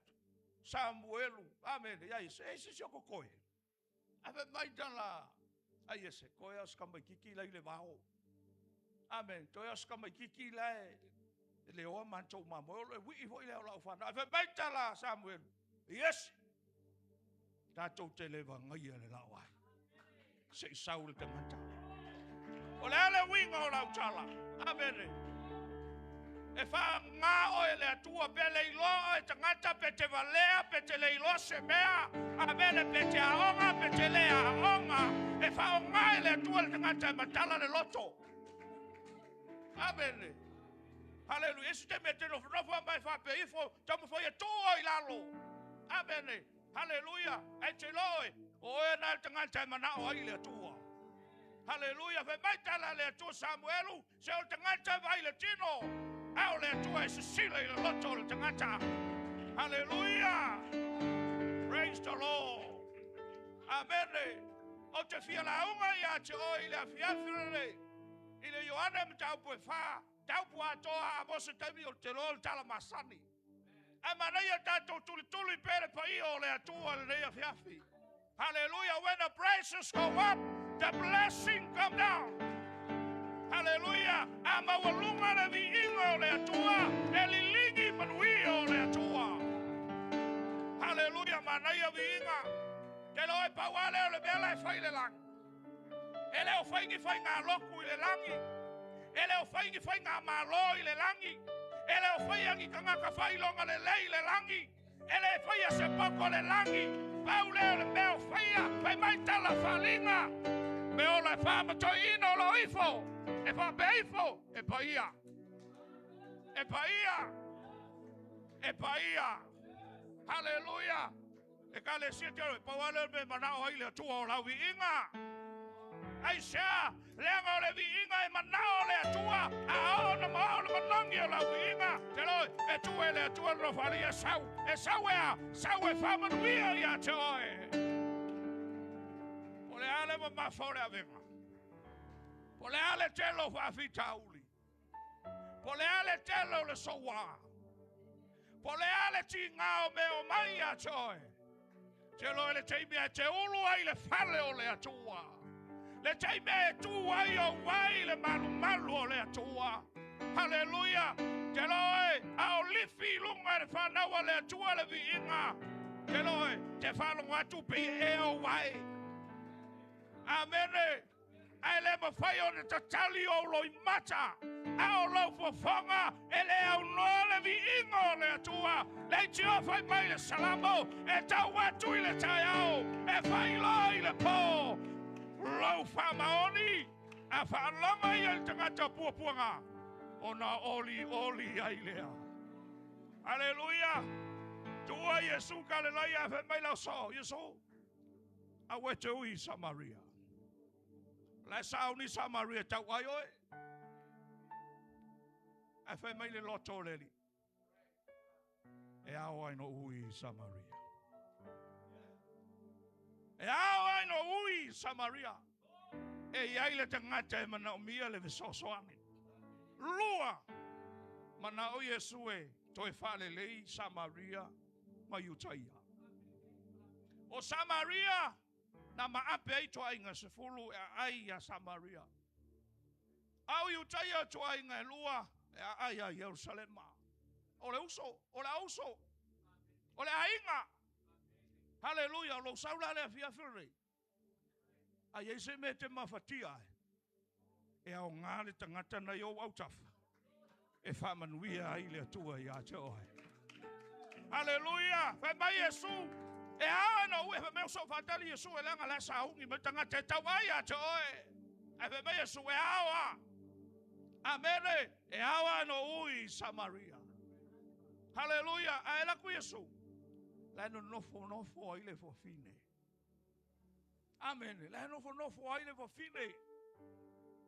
Samuelu. Amene. Ia Iese, e se si o kokoe. Ae fai mai tala a Iese, toe o se tamaititi la i le vao. Amene. Toe o se tamaititi la e leoa matou mamoe, o le wii foi lea o lau fanau. Ae fai mai tala a Samuelu, Iese, tatou te le vagaia le lao ai. Se i sau le tagata. O le a le uiga o lau tala? Amene. E faaaoga oe e le Atua, pe le iloa oe tagata, pe te valea, pe te le iloa se mea, amene, pe te aoga, pe te le aoga, e faaaoga e le Atua le tagata e matala le loto. Amene. Haleluia. Isi taimi e te nofonofo ma e faapea ifo, taumafai e tuu oe i lalo. Amene. Haleluia. Ae te iloa oe, o oe na le tagata e manao ai le Atua. Haleluia. Fai mai tala a le Atua Samuelu, se o le tagata e vaai i le tino, a o le Atua e sisila i le loto o le tagata. Haleluia. Praise the Lord. Amene. Ou te fia lauga ia te oe i le afiafi lenei. I le Ioane mataupu e 4, taupu atoa a mo se taimi o te loa le tala masani. Ae manaia tatou tulituli pea le paia o le Atua i lenei afiafi. Hallelujah. When the praises go up, the blessing come down. Hallelujah. A maualuga le viiga o le Atua, e liligi manuia o le Atua. Hallelujah. Manaia viiga. Te loa e pau lea o le mea la e fai i le lagi. E le o fai ni faigalotu i le lagi. E le o fai ni faigamalo i le lagi. E le o faia ni tagata faailoga lelei i le lagi. E le faia se poto le lagi. Pau lea o le mea o faia, fai mai tala faaaliga. Mea ola e faamatoiina o lo ifo, e faapea ifo, e paia. E paia. E paia. Haleluia. Ekalesia te oi, pau lava lea o le mea e manao ai le Atua o lau viiga. Aisea? Leaga o le viiga e manao le Atua, a oo ona ma oo le manogi o lau viiga, te loi, e tuu e le Atua le nofoalii e sau. E sau e a? Sau e faamanuia ia te oe. Po o le a le mamafa o le avega? Po o le a le tele o faafitauli? Po o le a le tele o le soua? Po o le a le tiga o mea o mai ia te oe? Te loe le taimi e te ulu ai le fale o le Atua. Le taimi e tu ai ou ai le malumalu o le Atua. Haleluia! Te loe, a o lifi i luga e le fanau a le Atua le viiga. Te loe, te faalogo atu pei e ea ou ai. Amene! Ae le mafai ona tatali ou loimata, a o lou fofoga e le aunoa le viiga o le Atua. Leitioa fai mai le Salamo, e tau atu i le taeao, e faailoa i le po lou faamaoni, a faalogo ia i le tagata o puapuaga, ona olioli ai lea. Aleluia! Tuua Iesu Galilai, fai mai lau so, Iesu, aua e te ui i Samaria. La e sauni Samaria tau ai oe. Ae fai mai le loto o le Alii, e ao ai no ui i Samaria. E ao ai no ui i Samaria. E i ai le tagata e manaomia le fesoasoani. Lua, manao Iesu e toe faalelei Samaria ma Iutaia. O Samaria na maape ai ituaiga 10 e aai ia Samaria. A o Iutaia ituaiga e 2 e aai ia Ierusalema. O le uso, o le auso, o le aiga. Haleluia, o lou sau la le afiafi lenei. A i ai se mea e te mafatia ai, e aoga le tagata nai ou autafa, e faamanuia ai le Atua ia te oe. Haleluia, fai mai Iesu, e ao ona ue, fai mai o sou faatali Iesu e leaga la sauni mai tagata e tau ai ia te oe. Ae fai mai Iesu, e ao a. Amene, e ao a no ui i Samaria. Haleluia, ae laku Iesu, la no nofo nofo ai le fofine. Amene, la nofo nofo ai le fofine.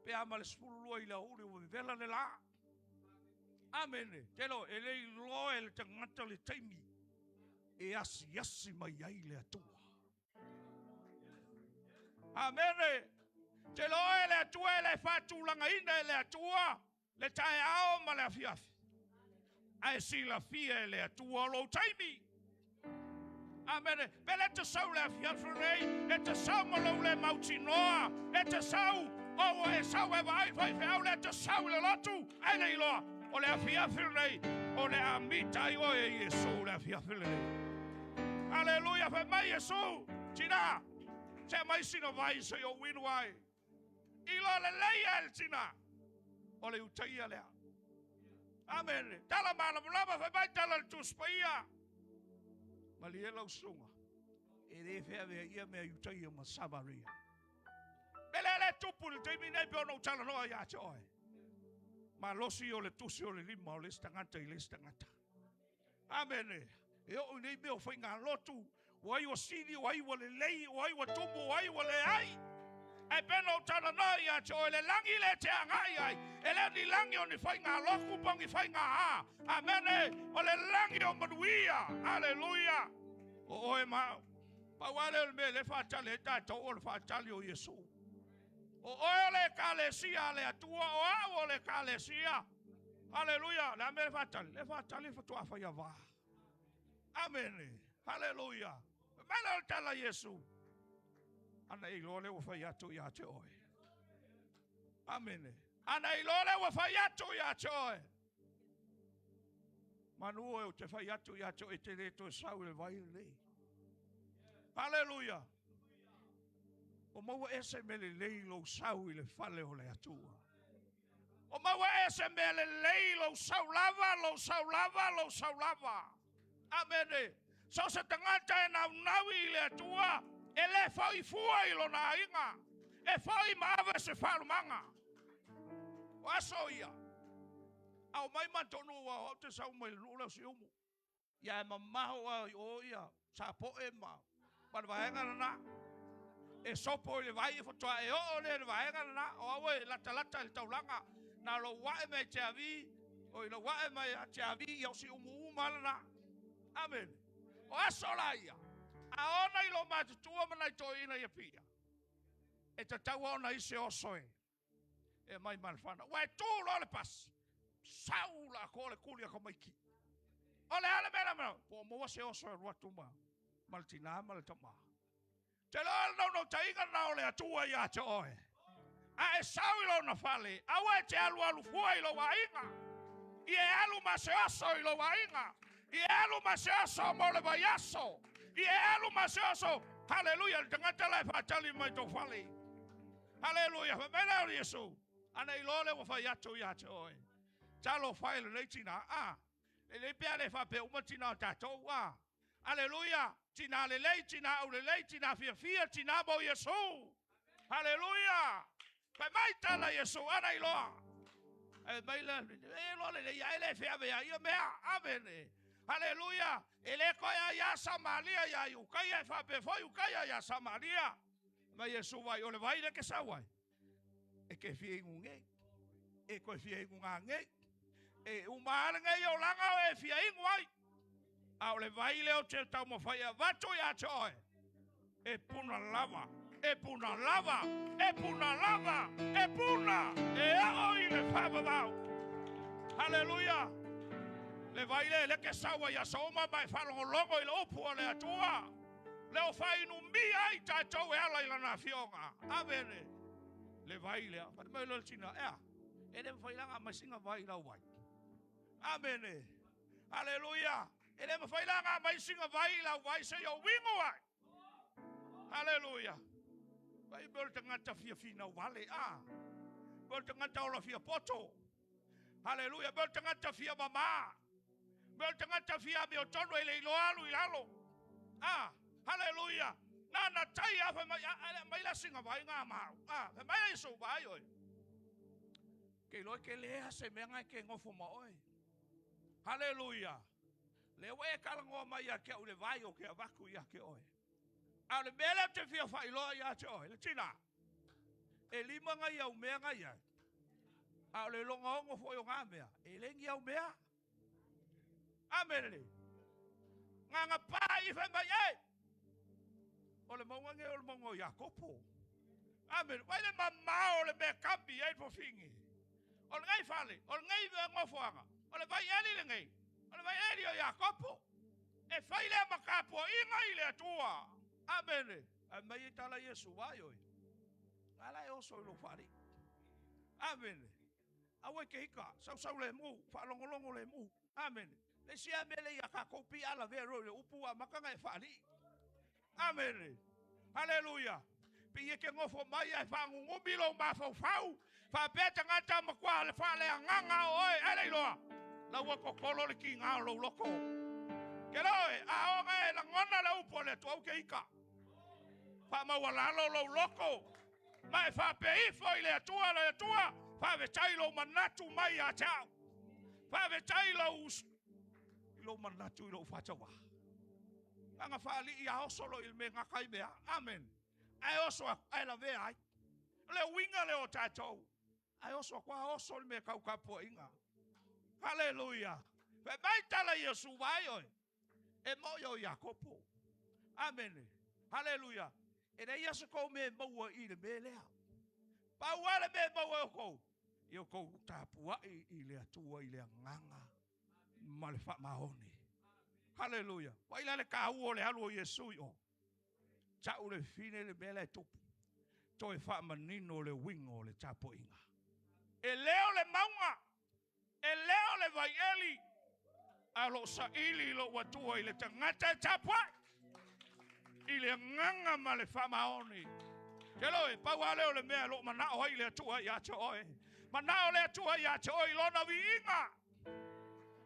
Pe ama le 12 i le aouli ua vevela le la. Amene, te lo, e le iloa e le tagata le taimi e asiasi mai ai le Atua. Amene, te lo e le Atua e le faatulagaina e le Atua le taeao ma le afiafi. Ae silafia e le Atua o lou taimi. Amene, pe le te sau le afiafi lenei, e te sau ma lou le mautinoa, e te sau, o e sau e vaai faifeau le te sau i le lotu, ae le iloa, o le afiafi lenei, o le amita ai oe e Iesu le afiafi lenei. Aleluia, fai mai Iesu, tina, se mai sina vai se i ou inu ai. Iloa lelei ai le tina, o le Iutaia lea. Amene, tala malamalama, fai mai tala le Tusi Paia. Malie lau susuga, e le feavea ia mea Iutaia ma Samaria. Me le le tupu le taimi nei pe ona ou talanoa ia te oe. Malosi o le tusi o le lima o le isi tagata i le isi tagata. Amene. E oo i nei mea o faigalotu, o ai ua sili, o ai ua lelei, o ai ua tumu, o ai ua leai. Ae pe na ou talanoa ia te oe, le lagi le te agai ai, e le o ni lagi o ni faigalotu po o ni faiga. Amene, o le lagi o manuia. Aleluia. O oe ma au. Pau lava lea o le mea le faatali ai tatou o le faatali o Iesu. O oe o le ekalesia a le Atua, o au o le ekalesia. Aleluia. Le a mea le faatali? Le faatali le faatoa fai va. Amene. Haleluia. Mai le o le tala Iesu. Ana e iloa le ua fai atu ia te oe. Amene. Ana iloa le ua fai atu ia te oe. Manu oe o te fai atu ia te oe te le toe sau i le vai lenei. Haleluia. O maua ese me lelei lou sau i le fale o le Atua. O maua ea se mea lelei i lou sau lava, lou sau lava, lou sau lava. Amene. So o se tagata e naunau i le Atua, e le foi fua i lona aiga, e foi ma ave se faalumaga. O aso ia, a omai matou nuu aua o au ou te sau mai le nuu lea o Siumu. Ia ae mamaho lava i o ia Sapoe ma le vaega lena. E sopo i le vai faatoa e oo lea i le vaega lena. O au e latalata i le taulaga. Na o lou ae mai Tiavi, oi lou ae mai Tiavi, ia o Siumu uma lava lena. Amene. O aso la ia, a oo nai loomatutua ma nai toeaiina i Apia, e tatau lava ona i ai se oso e aumai ma le fanau. Aua e tu loa le pasi, sau le atoa le tuli a tamaiti. O le a le mea le mea? Po o maua se oso e alu atu ma le tina ma le tama. Te iloa o le naunautaiga lena o le Atua ia te oe. A e sau i lona fale, aua e te alualu fua i lou aiga. Ia e alu ma se oso i lou aiga. Ia e alu ma se oso mo le vaiaso. Ia e alu ma se oso. Haleluia, le tagata la e faatali mai tou fale. Haleluia, fai mai lea o Iesu, ana iloa lea ua fai atu ia te oe. Talofa e lenei tina, a, lelei pe a le faapea uma tina o tatou, a. Aleluia! Tina lelei, tina aulelei, tina fiafia, tina mo Iesu. Aleluia! Fai mai tala Iesu, ana iloa. Ai mai la, e loa lelei, ai le feave ia mea, amene. Aleluia! E le toe aia Samaria ia i ukaia e faapea foi ukaia ia Samaria. Mai Iesu vai o le vai le ke sau ai. E ke fia inu nei. E koe fia inu ngā nei. E uma ale nei o langa o e fia inu ai. A o le vai lea ou te taumafai e avatu ia te oe, e puna lava, e puna lava, e puna lava, e puna, e oo i le faavavau. Haleluia! Le vai lea e le ke sau ai aso uma ma e faalogologo i le upu a le Atua. Lea o faainumia ai tatou e ala i lana afioga. Amene. Le vai lea, fai mai loa le tina, ea, e le mafai la ona aumai sina vai i lau vai. Amene. Aleluia! E le mafai la ona aumai sina vai i lau vai seia ou inu ai. Aleluia! Vai mea o le tagata fia finau vale, a. Mea o le tagata ola fia poto. Aleluia! Mea o le tagata fia mamā. Mea o le tagata fia amiotonu e le iloa alu i lalo. A. Aleluia! Na na tai a fai mai, a, mai la sina vai ngā mau. A, fai mai Iesu vai oi. Ke iloa ke lea se mea ngai ke ngofo ma oe. Haleluia! Lea ua e talanoa mai ia te au i le vai ou te avatu ia te oe. A o le mea lea ou te fia faailoa ia te oe, le tina, e lima nai au mea na i ai, a o le logaono foi o na mea, e le ni au mea. Amene. Na na pa i fai mai, e, o le mauga nei o le mauga o Iakopo. Amene. Vai le mamao o le mea kami ai le fofigi. O lenei fale, o lenei nofoaga, o le vaieli lenei, o le vaieli o Iakopo. E fai lea ma tapuaiga i le Atua. Amene. Ae mai ai tala Iesu, vai oe. Nga la e oso i lou faalii. Amene. Aua e te ika, sausau lemu, faalogologo lemu. Amene. Le isi lava mea lea ia tatou pei a lavea loa i le upu ua amata ona e faalii. Amene. Haleluia. Pei e te nofo mai ae faanunumi lou mafaufau, faapea tagata matua le faaleagaga o oe, ae le iloa, la ua totolo le tiga o lou loto. Ke loe, a oo ina e lagona le upu a le Atua, aua te ika. Faamaualalo lou loto, ma e faapea ifo i le Atua, le Atua, faafetai lou manatu mai ia te au. Faafetai lou i lou manatu i lou faatauvaa. Ana faalii a oso loa i le mea gata ai mea. Amen. Ae oso aku, ae lavea ai. O le uiga lea o tatou. Ae oso aku, a oso le mea tau tapuaiga. Haleluia. Fai mai tala Iesu, vaai oe. E moʻi o Iakopo. Amene. Haleluia. E leai lava se tou mea e maua i le mea lea. Pau lava le mea e maua e outou, ia outou tapuai i le Atua i le agaga ma le faamaoni. Haleluia. Vaai la le taua o le alu o Iesu i o. Tau le fine le mea la e tupu. Toe faamanino le uiga o le tapuaiga. E le o le mauga, e le o le vaieli, a o lo o saili lou Atua i le tagata e tapuai i le agaga ma le faamaoni. Te loe, pau lava lea o le mea o lo o manao ai le Atua ia te oe. Manao le Atua ia te oe i Lona viiga.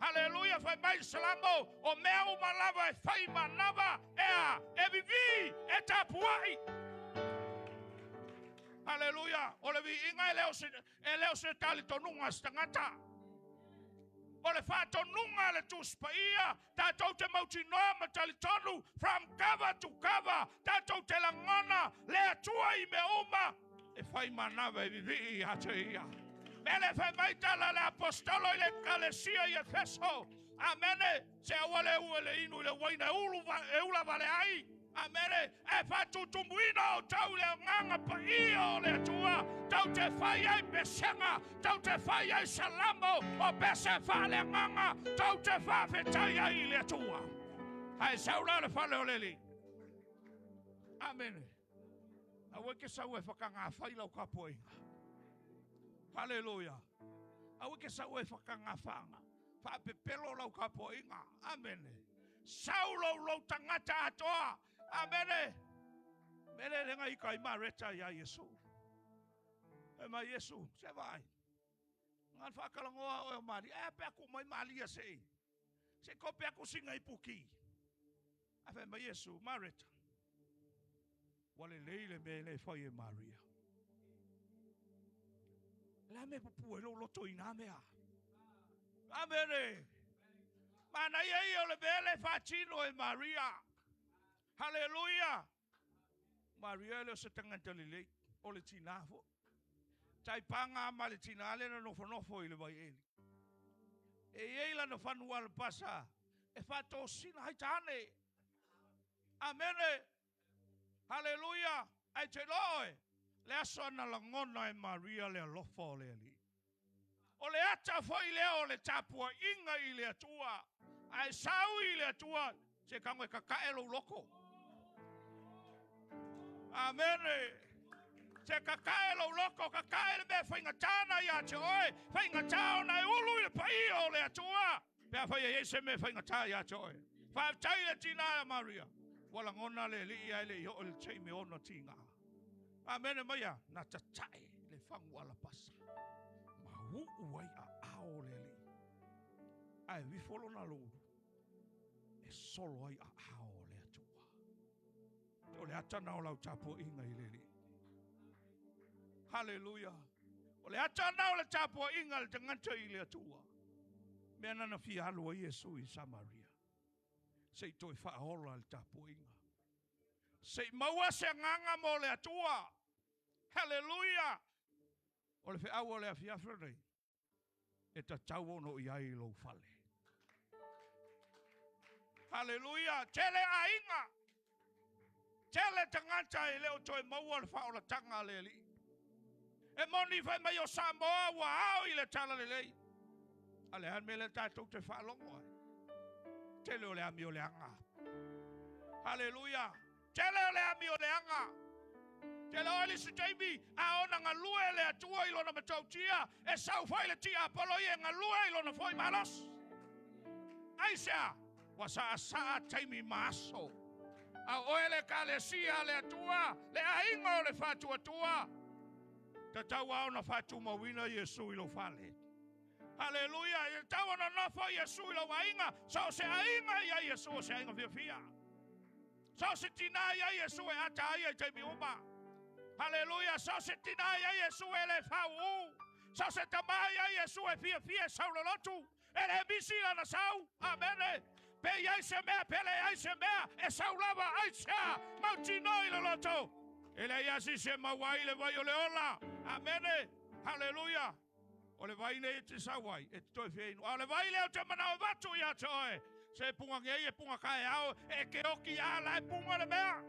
Haleluia, fai mai le Salamo, o mea uma lava e fai manava, e a, e vivī, e tapuai. Haleluia, o le viiga e le o se, e le o se talitonuga a se tagata. O le faatonuga a le Tusi Paia, tatou te mautinoa ma talitonu, from cover to cover, tatou te lagona le Atua i mea uma, e fai manava e vivii ia te ia. Mea lea fai mai tala le apostolo i le ekalesia i Efeso. Amene. Se aua le ue le inu i le uaina e, ulu, e ula vale ai. Amene. Ae faatutumuina outou i le agaga paia o le Atua, tou te fai ai pesega, tou te fai ai salamo, o pese faaleagaga, tou te faafetai ai i le Atua. Ae sau la le fale o le Alii. Amene. Aua e te sau e whakangawhai lau tapuaiga. Haleluia. Aua e te sau e whakangawhanga. Whaapepelo lau tapuaiga. Amene. Sau lou lou tagata atoa. Amene. Mele le ngai kai Mareta ia Iesu. E mai Iesu, se vai. Ngan whakalangoa oe o Maria. E pe aku mai Maria se. Se ko pe aku singa i puki. Ae fai mai Iesu, Mareta, ua lelei le mea e le fai e Maria. O le a mea pupu ai lou loto i nā mea? Amene! Manaia ia o le mea le faatino e Maria. Haleluia! Maria e le o se tagata lelei, o le tinā foi. Taipaga ma le tinā lea na nofonofo i le vaieli. E i ai lana fanua alapasa e faatosina hai tāne. Amene. Haleluia. Ae te iloa oe, le aso ana lagona e Maria le alofa o le Alii. O le ata foi lea o le tapuaiga i le Atua. Ae sau i le Atua, se tago e kakae lou loto. Amene. Se kakae lou loto, kakae le mea faigata na ia te oe, faigata ona e ulu i le paia o le Atua. Pe afai e i ai se mea faigata ia te oe. Faafetai i le tina a Maria. Ua lagona le Alii ae le i oo i le taimi o ona tiga. Amene maia, na tatae le fagu alapasa. Ma uu ai aao o le Alii. Ae vifo lona loulu e solo ai aao o le Atua. O le ata na o lau tapuaiga i le Alii. Haleluia. O le ata na o le tapuaiga a le tagata i le Atua. Mea na na fia alu ai Iesu i Samaria. Se i toe faaola le tapuaiga. Se i maua se agaga mo le Atua. Haleluia. O le feau o le afiafi lenei, e tatau ona o i ai i lou fale. Haleluia! Tele aiga, tele tagata e le o toe maua le faaolataga a le Alii. E moni fai mai o Samoa ua ao i le tala lelei. A le a le mea lea tatou te faalogo ai? Tele o le amio leaga. Haleluia! Tele o le amio leaga. Tele o le isi taimi, a ona galue le Atua i lona matautia, e sau foi le tiapolo ia e galue i lona foi malosi. Aisea? Ua saasaa taimi ma aso. A o oe le Ekalesia a le Atua, le aiga o le faatuatua, tatau lava ona faatumauina Iesu i lou fale. Haleluia! E tatau ona nofo Iesu i lou aiga, so o se aiga i ai Iesu o se aiga fiafia. So o se tinā i ai Iesu e ata ai i taimi uma. Haleluia! So o se tinā i ai Iesu e le faauu. So o se tamā i ai Iesu e fiafia e saulolotu. E le misi lana sau. Amene. Pe i ai se mea, pe leai se mea, e sau lava, aisea, mautinoa i le loto. E leai lava se isi e maua ai le vai o le ola. Amene. Haleluia. O le vai nei e te sau ai, e te toe fia inu. A o le vai lea ou te manao e avatu ia te oe, se punga nei e punga kaeao, e ke oki a la e punga le mea.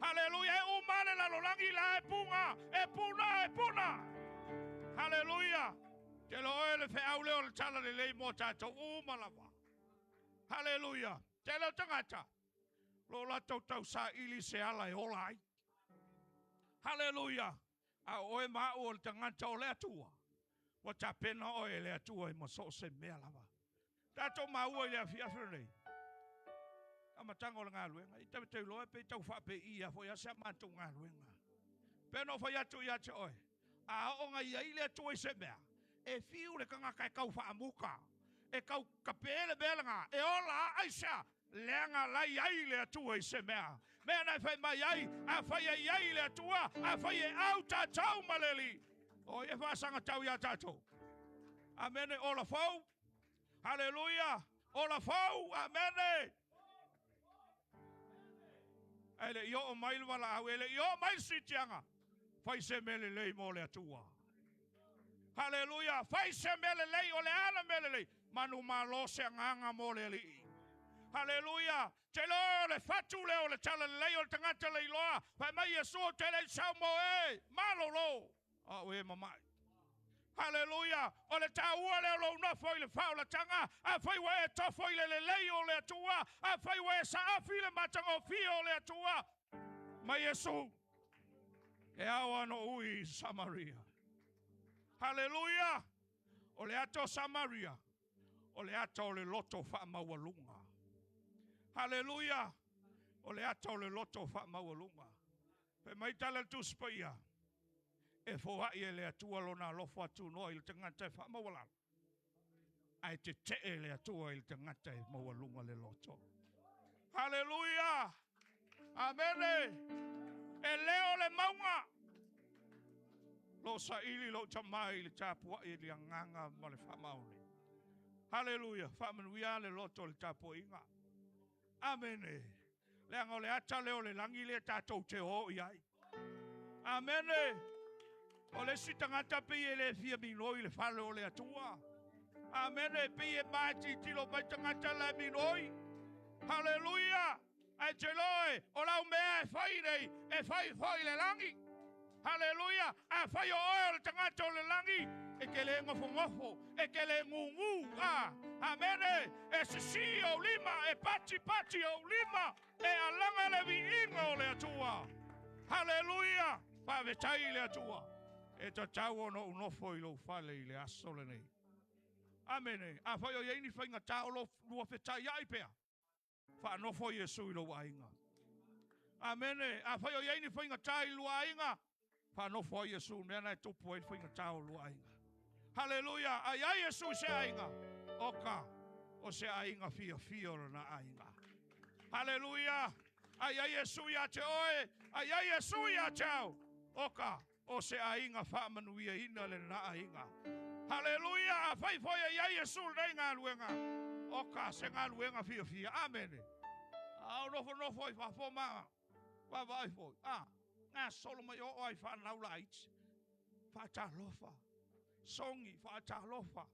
Haleluia, e uma le lalolagi la e punga, e puna, e puna. Haleluia. Te lo oe le feau lea o le tala lelei mo tatou uma lava. Haleluia. Tele o tagata, lo latou tausaili se ala e ola ai. Haleluia. A o oe ma au o le tagata o le Atua, ua tapena oe e le Atua i ma so o se mea lava. Tatou maua i le afiafi lenei, amataga o le galuega, i tau te iloa pe tau faapei ia foi a se a matou galuega. Pe na ou fai atu ia te oe, A oo na i ai le Atua i se mea, e fiu le tagata e tau faamuta, e tau tape le mea lena, e ola lava. Aisea? Leaga la i ai le Atua i se mea. Mea na e fai mai ai, afai e i ai le Atua, afai e au tatou ma le Alii, o ai e faasagatau iā tatou? Amene. Ola fou. Haleluia! Ola fou! Amene! Ae le i oo mai le valaau, e le i oo mai le siitiaga, fai se mea lelei mo le Atua. Haleluia! Fai se mea lelei, o le a le mea lelei? Manumalo se agaga mo le Alii. Haleluia! Te iloa o le fatu lea o le talalelei o le tagata leiloa, fai mai Iesu ou te le i sau mo e malolo, a o e mamai. Haleluia! O le taua lea o lou nofo i le faaolataga, afai ua e tofo i le lelei o le Atua, afai ua e saafi i le matagofie o le Atua, ma Iesu, e ao lava ona ui i Samaria. Haleluia! O le ata o Samaria, o le ata o le loto faamaualuga. Haleluia! O le ata o le loto faamaualuga. Fai mai tala a le Tusi Paia, E foai e le Atua Lona alofa tunoa i le tagata e faamaualalo, ae tetee le Atua i le tagata e maualuga le loto. Haleluia! Amene! E le o le mauga lo saili lou tama i le tapuai i le agaga ma le faamaoni. Haleluia! Faamanuia le loto i le tapuaiga. Amene. Leaga o le ata lea o le lagi lea tatou te o i ai. Amene. O le isi tagata pei e le fia minoi i le fale o le Atua. Amene. Pei e ma e tilotilo mai tagata la e minoi. Haleluia. Ae te iloa e, o lau mea e fai nei, e fai foi i le lagi. Haleluia! Afai o oe o le tagata o le lagi, e te le nofonofo, e te le gūgū, a, amene, e sisī ou lima, e patipati ou lima, e alaga le viiga o le Atua. Haleluia! Faafetai i le Atua. E tatau ona ou nofo i lou fale i le aso lenei. Amene. Afai o i ai ni faigata o lo lua fetaiai pea, Faanofo Iesu i lou aiga. Amene. Afai o i ai ni faigata i lua aiga, faanofo ai Iesu i mea na e tupu ai le faigata o lua aiga. Haleluia! A i ai Iesu i se aiga, oka, o se aiga fiafia o lena aiga. Haleluia! A i ai Iesu ia te oe, a i ai Iesu ia te au, oka, o se aiga faamanuiaina lena aiga. Haleluia! Afai foi e i ai Iesu i lenei galuega, oka se galuega fiafia. Amene. A o nofonofo ai fafo ma vaavaai foi, a, gasolo mai oo ai fanau laiti. Faatalofa. Sogi, faatalofa.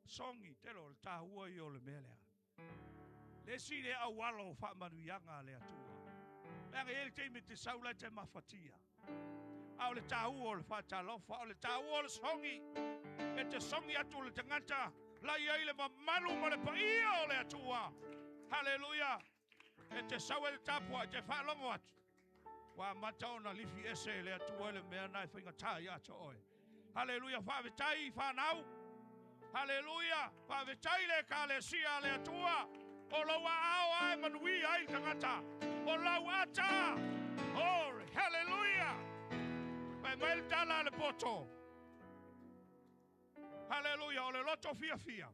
Sogi, tele o le taua ia o le mea lea. Le isi lea auala o faamanuiaga a le Atua. Leaga e i ai le taimi e te sau la e te mafatia. A o le taua o le faatalofa, o le taua o le sogi, e te sogi atu le tagata la i ai le mamalu ma le paia o le Atua. Haleluia! E te sau e te tapuai, e te faalogo atu. Ua amata ona lifi ese e le Atua le mea na e faigata ia te oe. Haleluia, faafetai fanau. Haleluia, faafetai le Ekalesia a le Atua. O lou aao lava e manuia ai le tagata. O lau ata. Glory, haleluia. Fai mai le tala a le poto. Haleluia, o le loto fiafia.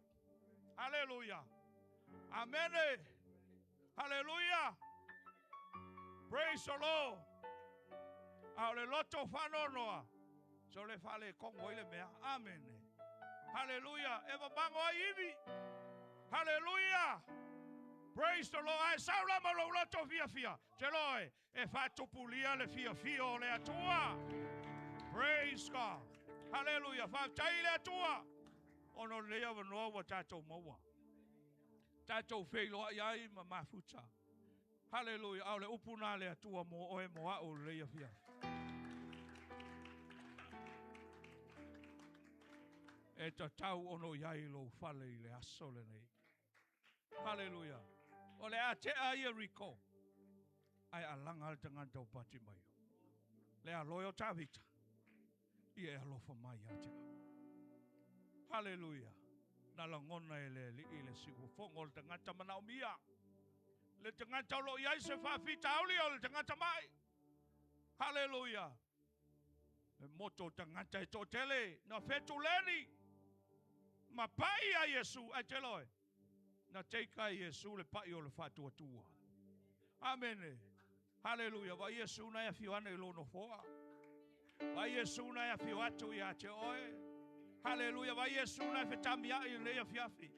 Haleluia. Amene. Haleluia. Praise the Lord. A o le loto faanoanoa, so le faaletonu ai le mea. Amene. Haleluia. E mamago ai ivi. Haleluia. Praise the Lord. Ae sau la ma lou loto fiafia. Te loe, e faatupulia le fiafia o le Atua. Praise God. Haleluia. Faafetai i le Atua. Ona o lenei avanoa ua tatou maua. Tatou feiloai ai ma mafuta. Haleluia. A o le upu na a le Atua mo oe mo a'u i lenei afiafi. E tatau ona i ai lou fale i le aso lenei. Haleluia. O le a tea Ieriko, ae alaga le tagata o Patimaio. Le aloe o Tavita, ia e alofa mai ia te au. Haleluia. Na lagona e le Alii le siufofoga o le tagata manaomia. Le tagata o lo o i ai se faafitauli o le tagata mai. Haleluia. E moto o tagata e toatele na fetuleni ma pai ia Iesu, ae te loe, na teika e Iesu le pai o le faatuatua. Amene. Haleluia. Vaai Iesu na e afio ane i lou nofoa. Vaai Iesu na e afio atu ia te oe. Haleluia. Vaai Iesu na e fetamiai i lenei afiafi.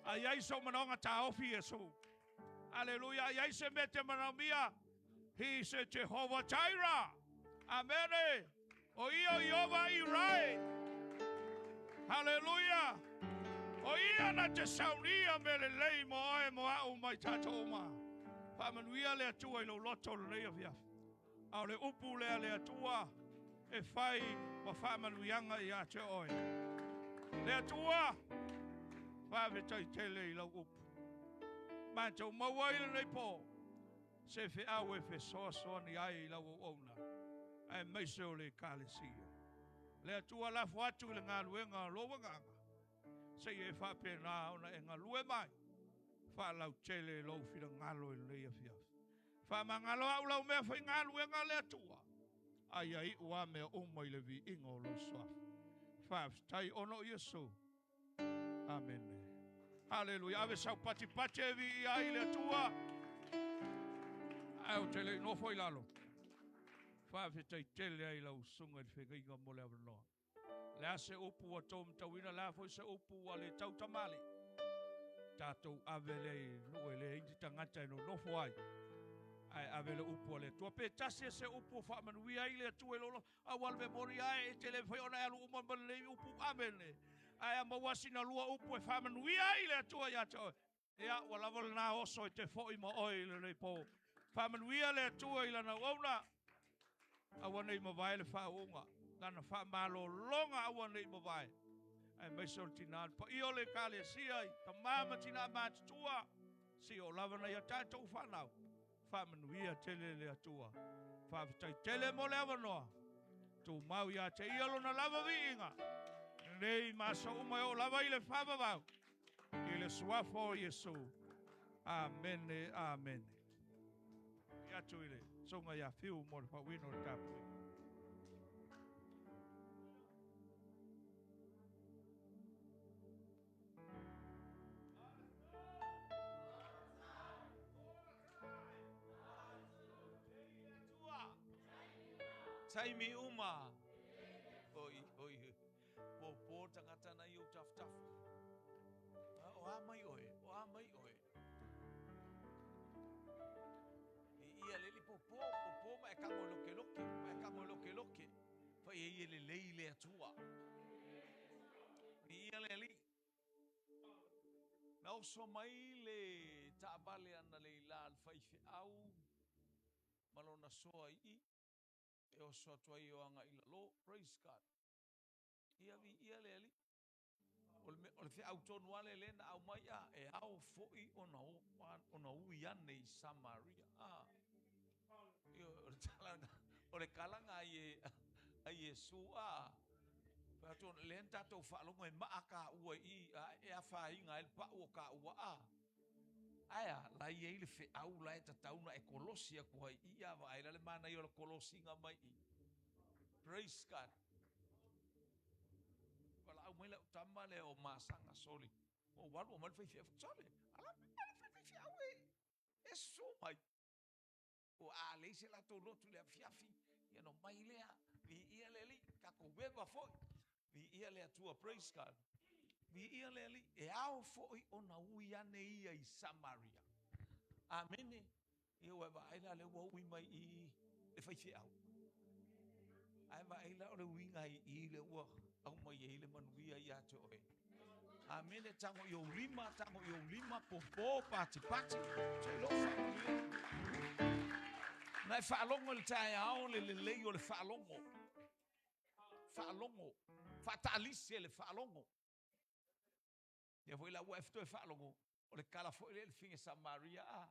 A i ai sou manaoga taofi Iesu. Haleluia. A i ai se mea e te manaomia, He is a Jehovah Jireh. Amene. O ia o Iova Irae. Haleluia. O ia na te saunia mea lelei mo oe mo a'u ma i tatou uma. Faamanuia le Atua i lou loto i lenei afiafi. A o le upu lea a le Atua e fai ma faamanuiaga ia te oe. Le Atua, faafetai tele i lau upu. Matou maua ai lenei po se feau e fesoasoani ai i lau auauna, aemaise o le Ekalesia. Le Atua lafo atu i le galuega o lou Agaga, seia e faapena ona e galue mai, faalautele lou finagalo i lenei afiafi. Faamagalo au lau mea faigaluega le Atua, a ia iu a mea uma i le viiga o lou suafa. Faafetai ona o Iesu. Amene. Haleluia. Ave sau patipati e viia ai le Atua. Ae ou te le i nofo i lalo. Faafetai tele ai lau susuga i le feagaiga mo le avanoa. Le a se upu ua tou matauina, le a foi se upu ua le tau tamalii. Tatou ave lea i nuu e leai ni tagata e nonofo ai. Ae ave le upu a le Atua. Pe tasi e se upu o faamanuia ai le Atua i lou loto. Aua le mea moni ae e te le mafai ona e alu uma ma lenei upu. Amene. Ae a maua sina lua upu e faamanuia ai le Atua ia te oe, ia, ua lava lena oso e te foi ma oe i lenei po. Faamanuia le Atua i Lana auauna. Aua ne i mavae le faauuga, Lana faamalologa aua ne i mavae, aemaise o le tina, le paia o le Ekalesia i tama ma tina matutua, seia oo lava nai a tatou fanau. Faamanuia tele le Atua. Faafetai tele mo le avanoa. Tumau ia te ia lona lava viiga. Nei ma aso uma e oo lava i le faavavau. I le suafa o Iesu. Amene, amene. I atu i le susuga ia Fiu mo le faauuina o le tapuaiga. Taimi uma. Oi, oi, pōpō tangata na i ou tafutafu. O a mai oe, o a mai oe. I ia leli pōpō, pōpō ma e kango loke loke, ma e kango loke loke. Fai e ia lelei le Atua. I ia le alii. Na oso mai le taavale analeila a le faifeau ma lona soa i i, e oso atu ai e o agai i lalo. Praise God. Ia viia le Alii. O le, o le feau tonu lava lea na aumai, a, e ao foi ona, ona ui ane i Samaria. A, o le tala, o le kalaga a, Ie, a Iesu, a, fai atu, lea na tatou faalogo e maa kaua i i, a e afaina ai le pau o kaua, a. Ae a, la e i ai le feau la e tatau ona e kolosi atu ai i i, a vaai la le manaia o le kolosiga mai i. Praise God. Valaau mai lau tama lea o Masaga Soli. Ua ou alu aumai le faifeau. Sole, ala mai le faifeau e, e susu mai. Ua a leai se latou lotu i le afiafi, ia ona omai lea, viia le Alii, tatou eva foi, viia le Atua, praise God. Viia le Alii, e ao foi ona ui ane ia i Samaria. Amene. Ia ua e vaai la lea ua ui mai i le faifeau. Ae vaai la o le uiga i i lea ua aumai ai le manuia ia te oe. Amene, tago i ou lima, tago i ou lima, popo, patipati, seia faamanuia. Na e faalogo i le taeao le lelei o le faalogo. Faalogo, faataalise le faalogo. Ia foi la ua e toe faalogo, o le tala foi lea i le fine Samaria, a.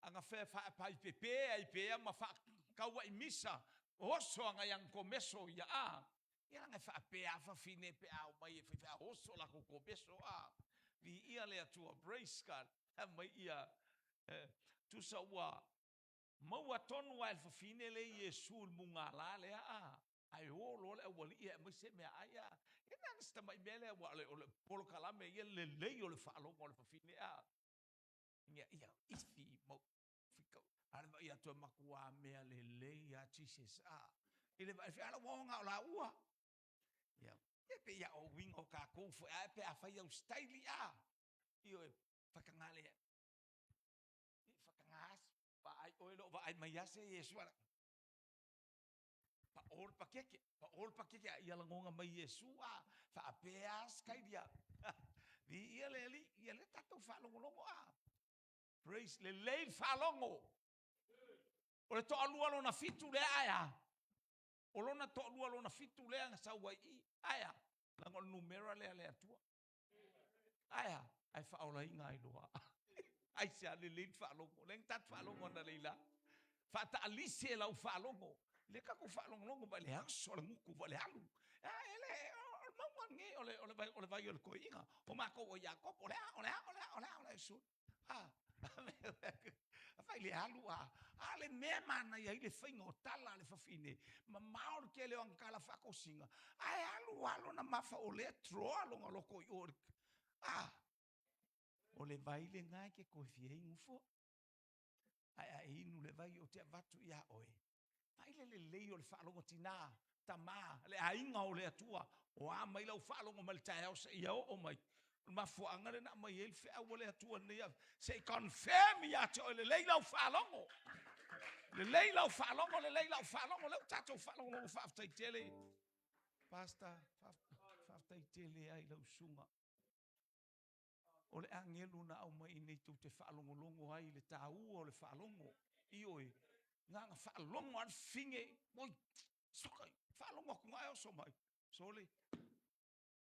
Aga fe faapaipepe ai pea ma faakaua'i misa, oso aga iang komeso ia a. Ia langa e faapea a fafine pe a omai e fai oso lakou komeso a. Viia le Atua, praise God. Mai ia tusa ua. Maua tonu lava e le fafine lea Iesu i le mugala lea a, ae o loa le aualii e aumai se meaai a. Ia na o si tamai mea lea aua o le polokalame ia lelei o le faalogo a le fafine a. Ia, ia, ifi mau fikau. A le vaai atu e matua mea lelei a Jesus a. I le vaai ala ua o laua. Ia, e pei a o uiga o tatou foi ae pe afai au staili a. Ioe, whakangā le, whakangā vaai oe lo vaai mai ase Iesu ala. Pa o le pakeke, pa o le pakeke a ia lagonga mai Iesu a, faapea skaidia. Vi ia le ali, ia le tatou faalogologo a. Praise le lei le faalogo. O le toalua lona fitu lea ae a. O lona toalua lona fitu lea na sau ai i, ae a. Leaga o le numera lea a le Atua. Ae a, ae faaolaina ai loa. Aisea? Lelei le faalogo. Lea na tatou faalogo analeila. Faataalise lau faalogo. Lea tatou faalogologo mai le aso le gutu ma le alu. E le, o le mauga lenei, o le, o le vai, o le vai o le toeaina. O matou o Iakopo, o le a, o le a, o le a, o le a, o le a, Iesu. A, fai le alu a, a le mea manaia ai le faiga o tala a le fafine, mamao le tele o ana tala faatosina, ae alu lava lona mafaolea troa lona loto i o. A, o le vai lena e te toe fia inu foi. Ae a e inu le vai ou te avatu iā oe. Vaai le lelei o le faalogo tina, tama, le aiga o le Atua, o a mai lau faalogo mai le taeao seia oo mai. O le mafuaaga lea na aumai ai le feau a le Atua lenei aso, se i confirm ia te oe, lelei lau faalogo. Lelei lau faalogo, lelei lau faalogo, lea ua tatou faalogologo faafetai tele. Pastor, faafetai tele ai lau susuga. O le agelu na aumai i inei tou te faalogologo ai i le taua o le faalogo. Ioe, na ona faalogo lava le fine, oi, soka, faalogo atu ae oso mai. Sole,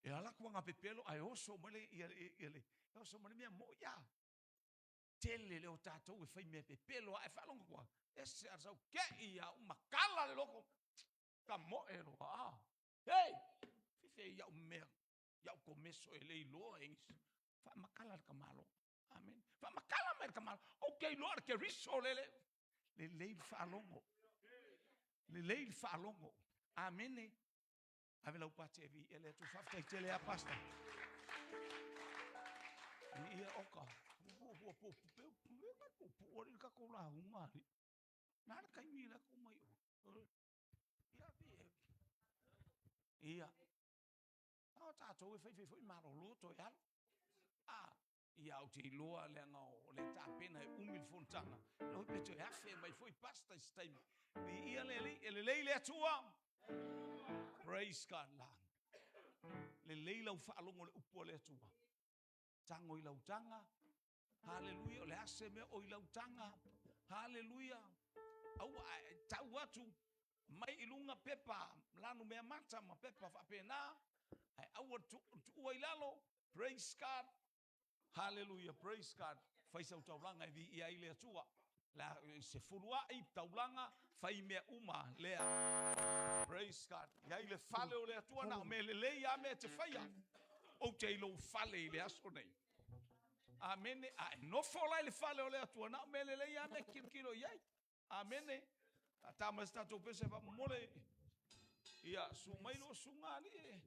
e ala atu ana pepelo ae oso mai le, ia, ia, le, oso mai le mea moi, ia. Tele le o tatou e fai mea pepelo ae faalogo atu lava, ese a sau kei ia umakala le loko, ka moe loa, ah. Hei, fife iau mea iau komeso e le iloa e nisi. Faamakala le tamaloa. Amen. Faamakala mai le tamaloa. Ou te iloa le Keriso lele. Lelei le faalogo. Lelei le faalogo. Amene. Ave lau pati e vi ele atu. Faafetai tele a pastor. Ia oka. Ua ua pu pu pu pu pu pu ua le tatou lauga ali. Na le taimi le atu mai o. Ia ia. A o tatou e faifai foi malolo toe alu. A, ia ou te iloa leaga o le tapena e umi le fonotaga. Loi pe toe afe mai foi pasta i se taimi. Viia le Alii, e lelei le Atua. Praise God la. Lelei lau faalogo le upu a le Atua. Tago i lau taga. Haleluia, o le a se mea o i lau taga. Haleluia. Aua e tau atu mai i luga pepa lanu mea mata ma pepa faapena. Ae aua tuua i lalo. Praise God. Haleluia, praise God. Fai sau taulaga e viia ai le Atua. La se fuluai taulaga, fai mea uma lea. Praise God. Iai le fale o le Atua na o mea lelei a mea te faia. Ou te i lou fale i le aso nei. Amene. A e nofo la i le fale o le Atua na o mea lelei a mea kilokilo i ai. Amene. A tā mai se tatou pese faamomole. Ia, su mai lo suga ali e.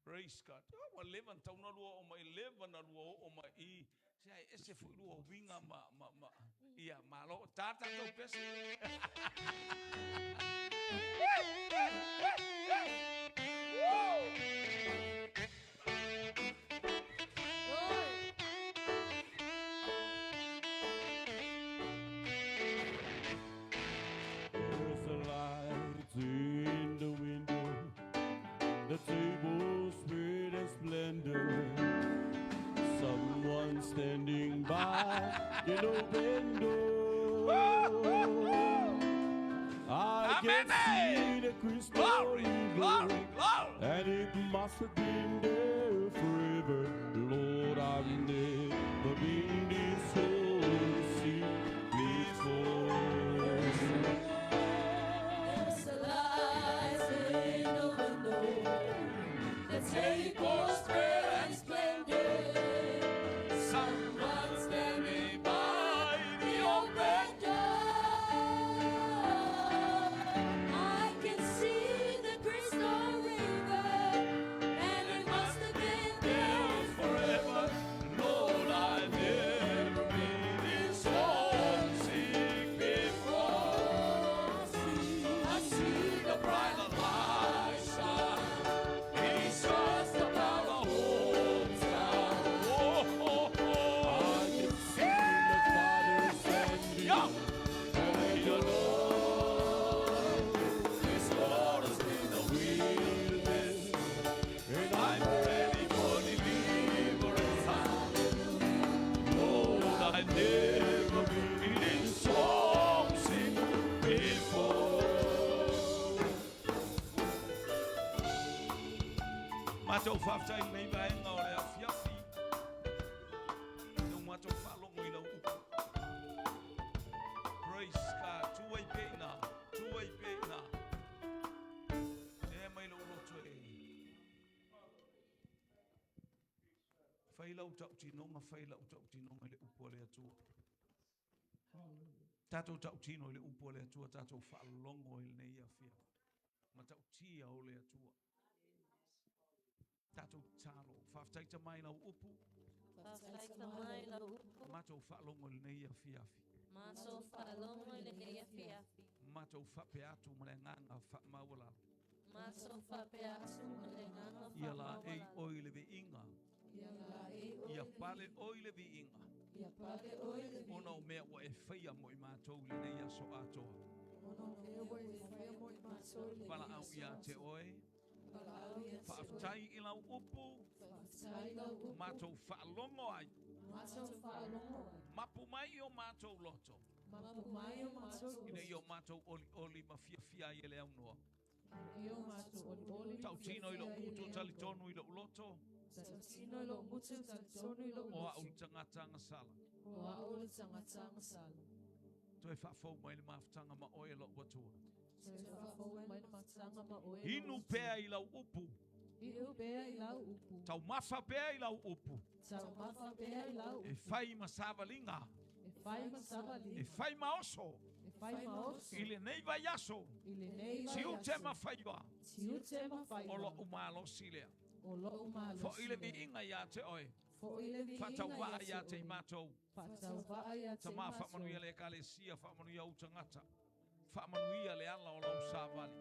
Praise God. Ua leva na tau na lua oo mai, leva na lua oo mai i, se ai ese foi lua uiga ma, ma, ma, ia, malo, tā tatou pese. There's a light in the window, the table's spread in splendor. Someone standing by an open door. I can Amen. see the crystal Glory, river, glory, glory. and it must have been there forever. Lord, I've never been this homesick before. There's a light in the window, the table spread in splendor. Someone Matou faafetai i lenei vaega o le afiafi. Ina ua matou faalogo i lau upu. Praise God. Tu ai pea i ina. Tu ai pea i ina. Tea mai lou loto e fai lau tautinoga, fai lau tautinoga i le upu a le Atua. Tatou tautino i le upu a le Atua, tatou faalogo i lenei afiafi. Matautia o le Atua. Tatou tatalo. Faafetai Tama i lau upu. Faafetai Tama i lau upu. Matou faalogo i lenei afiafi. Matou faalogo i lenei afiafi. Matou faapea atu ma le agaga faamaualalo. Matou faapea atu ma le agaga Ia laei faamaualalo. oe i le viiga. Ia pale oe i le viiga. Ona o mea ua e faia mo i matou i lenei aso atoa. Valaau ia te oe. Faafetai i lau upu. Matou faalogo ai. Mapu mai i o matou loto. Ina ia o matou olioli ma fiafia ai e le aunoa. Tautino i lou gutu talitonu i lou loto. O au le tagata agasala. Toe faafou mai le mafutaga ma oe lou Atua. Inu pea i lau upu. Taumafa pea i lau upu. E fai ma savaliga. E fai ma oso. I lenei vaiaso. Tiute ma faiva. O lou malosi lea. Foi le viiga ia te oe. Faatauvaa ia te i matou. Tama faamanuia le Ekalesia, faamanuia ou tagata. Faamanuia le ala o lau savali.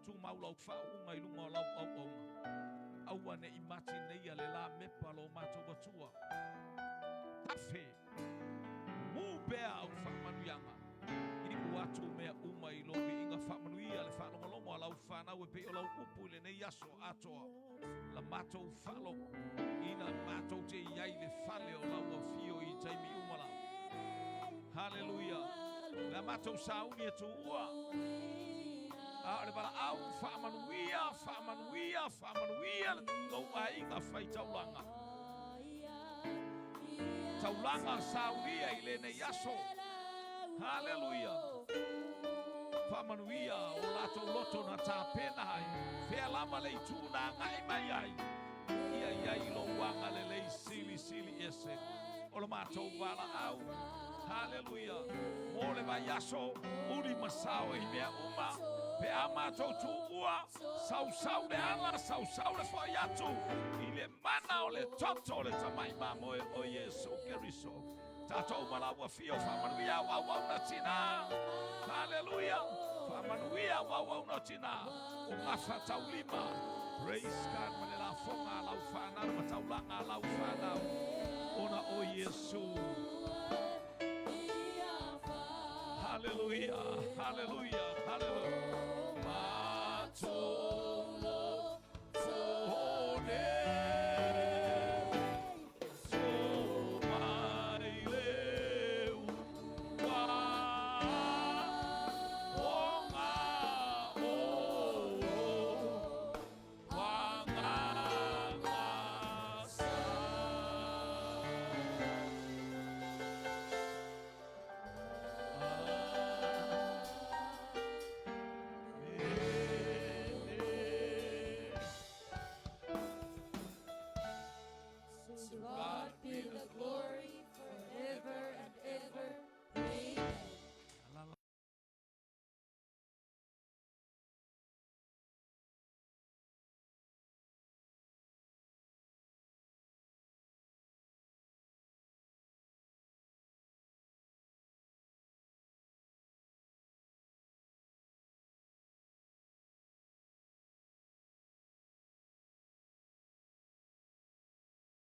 Tumau lau faauuga i luga o lau auauna. Aua ne i matineia le la mepa lo matou Atua. Tafe, mumu pea au faamanuiaga. Iu atu mea uma i lou viiga. Faamanuia le faalogologo a lau fanau e pei o lau upu i lenei aso atoa. La matou faalogo ina matou te i ai i le fale o lau afio i taimi uma lava. Haleluia! Le a matou sauni e tuua, a o le valaau, faamanuia, faamanuia, faamanuia lou aiga fai taulaga. Taulaga saunia i lenei aso. Haleluia! Faamanuia o latou loto na tapena ai, fea lava le itu na agai mai ai, ia i ai lou agalelei silisili ese o le matou valaau. Haleluia! Mo le vaiaso, uli ma sao i mea uma, pe a matou tuua, sausau le ala, sausau le fo'i atu, i le mana o le toto o le Tamai Mamoe o Iesu Keriso. Tatou ma lau afio, faamanuia au auauna tina. Haleluia! Faamanuia au auauna tina o gafa taulima. Praise God ma le lafoga a lau fanau ma taulaga a lau fanau. Ona o Iesu. Haleluia, haleluia, haleluia. Matou.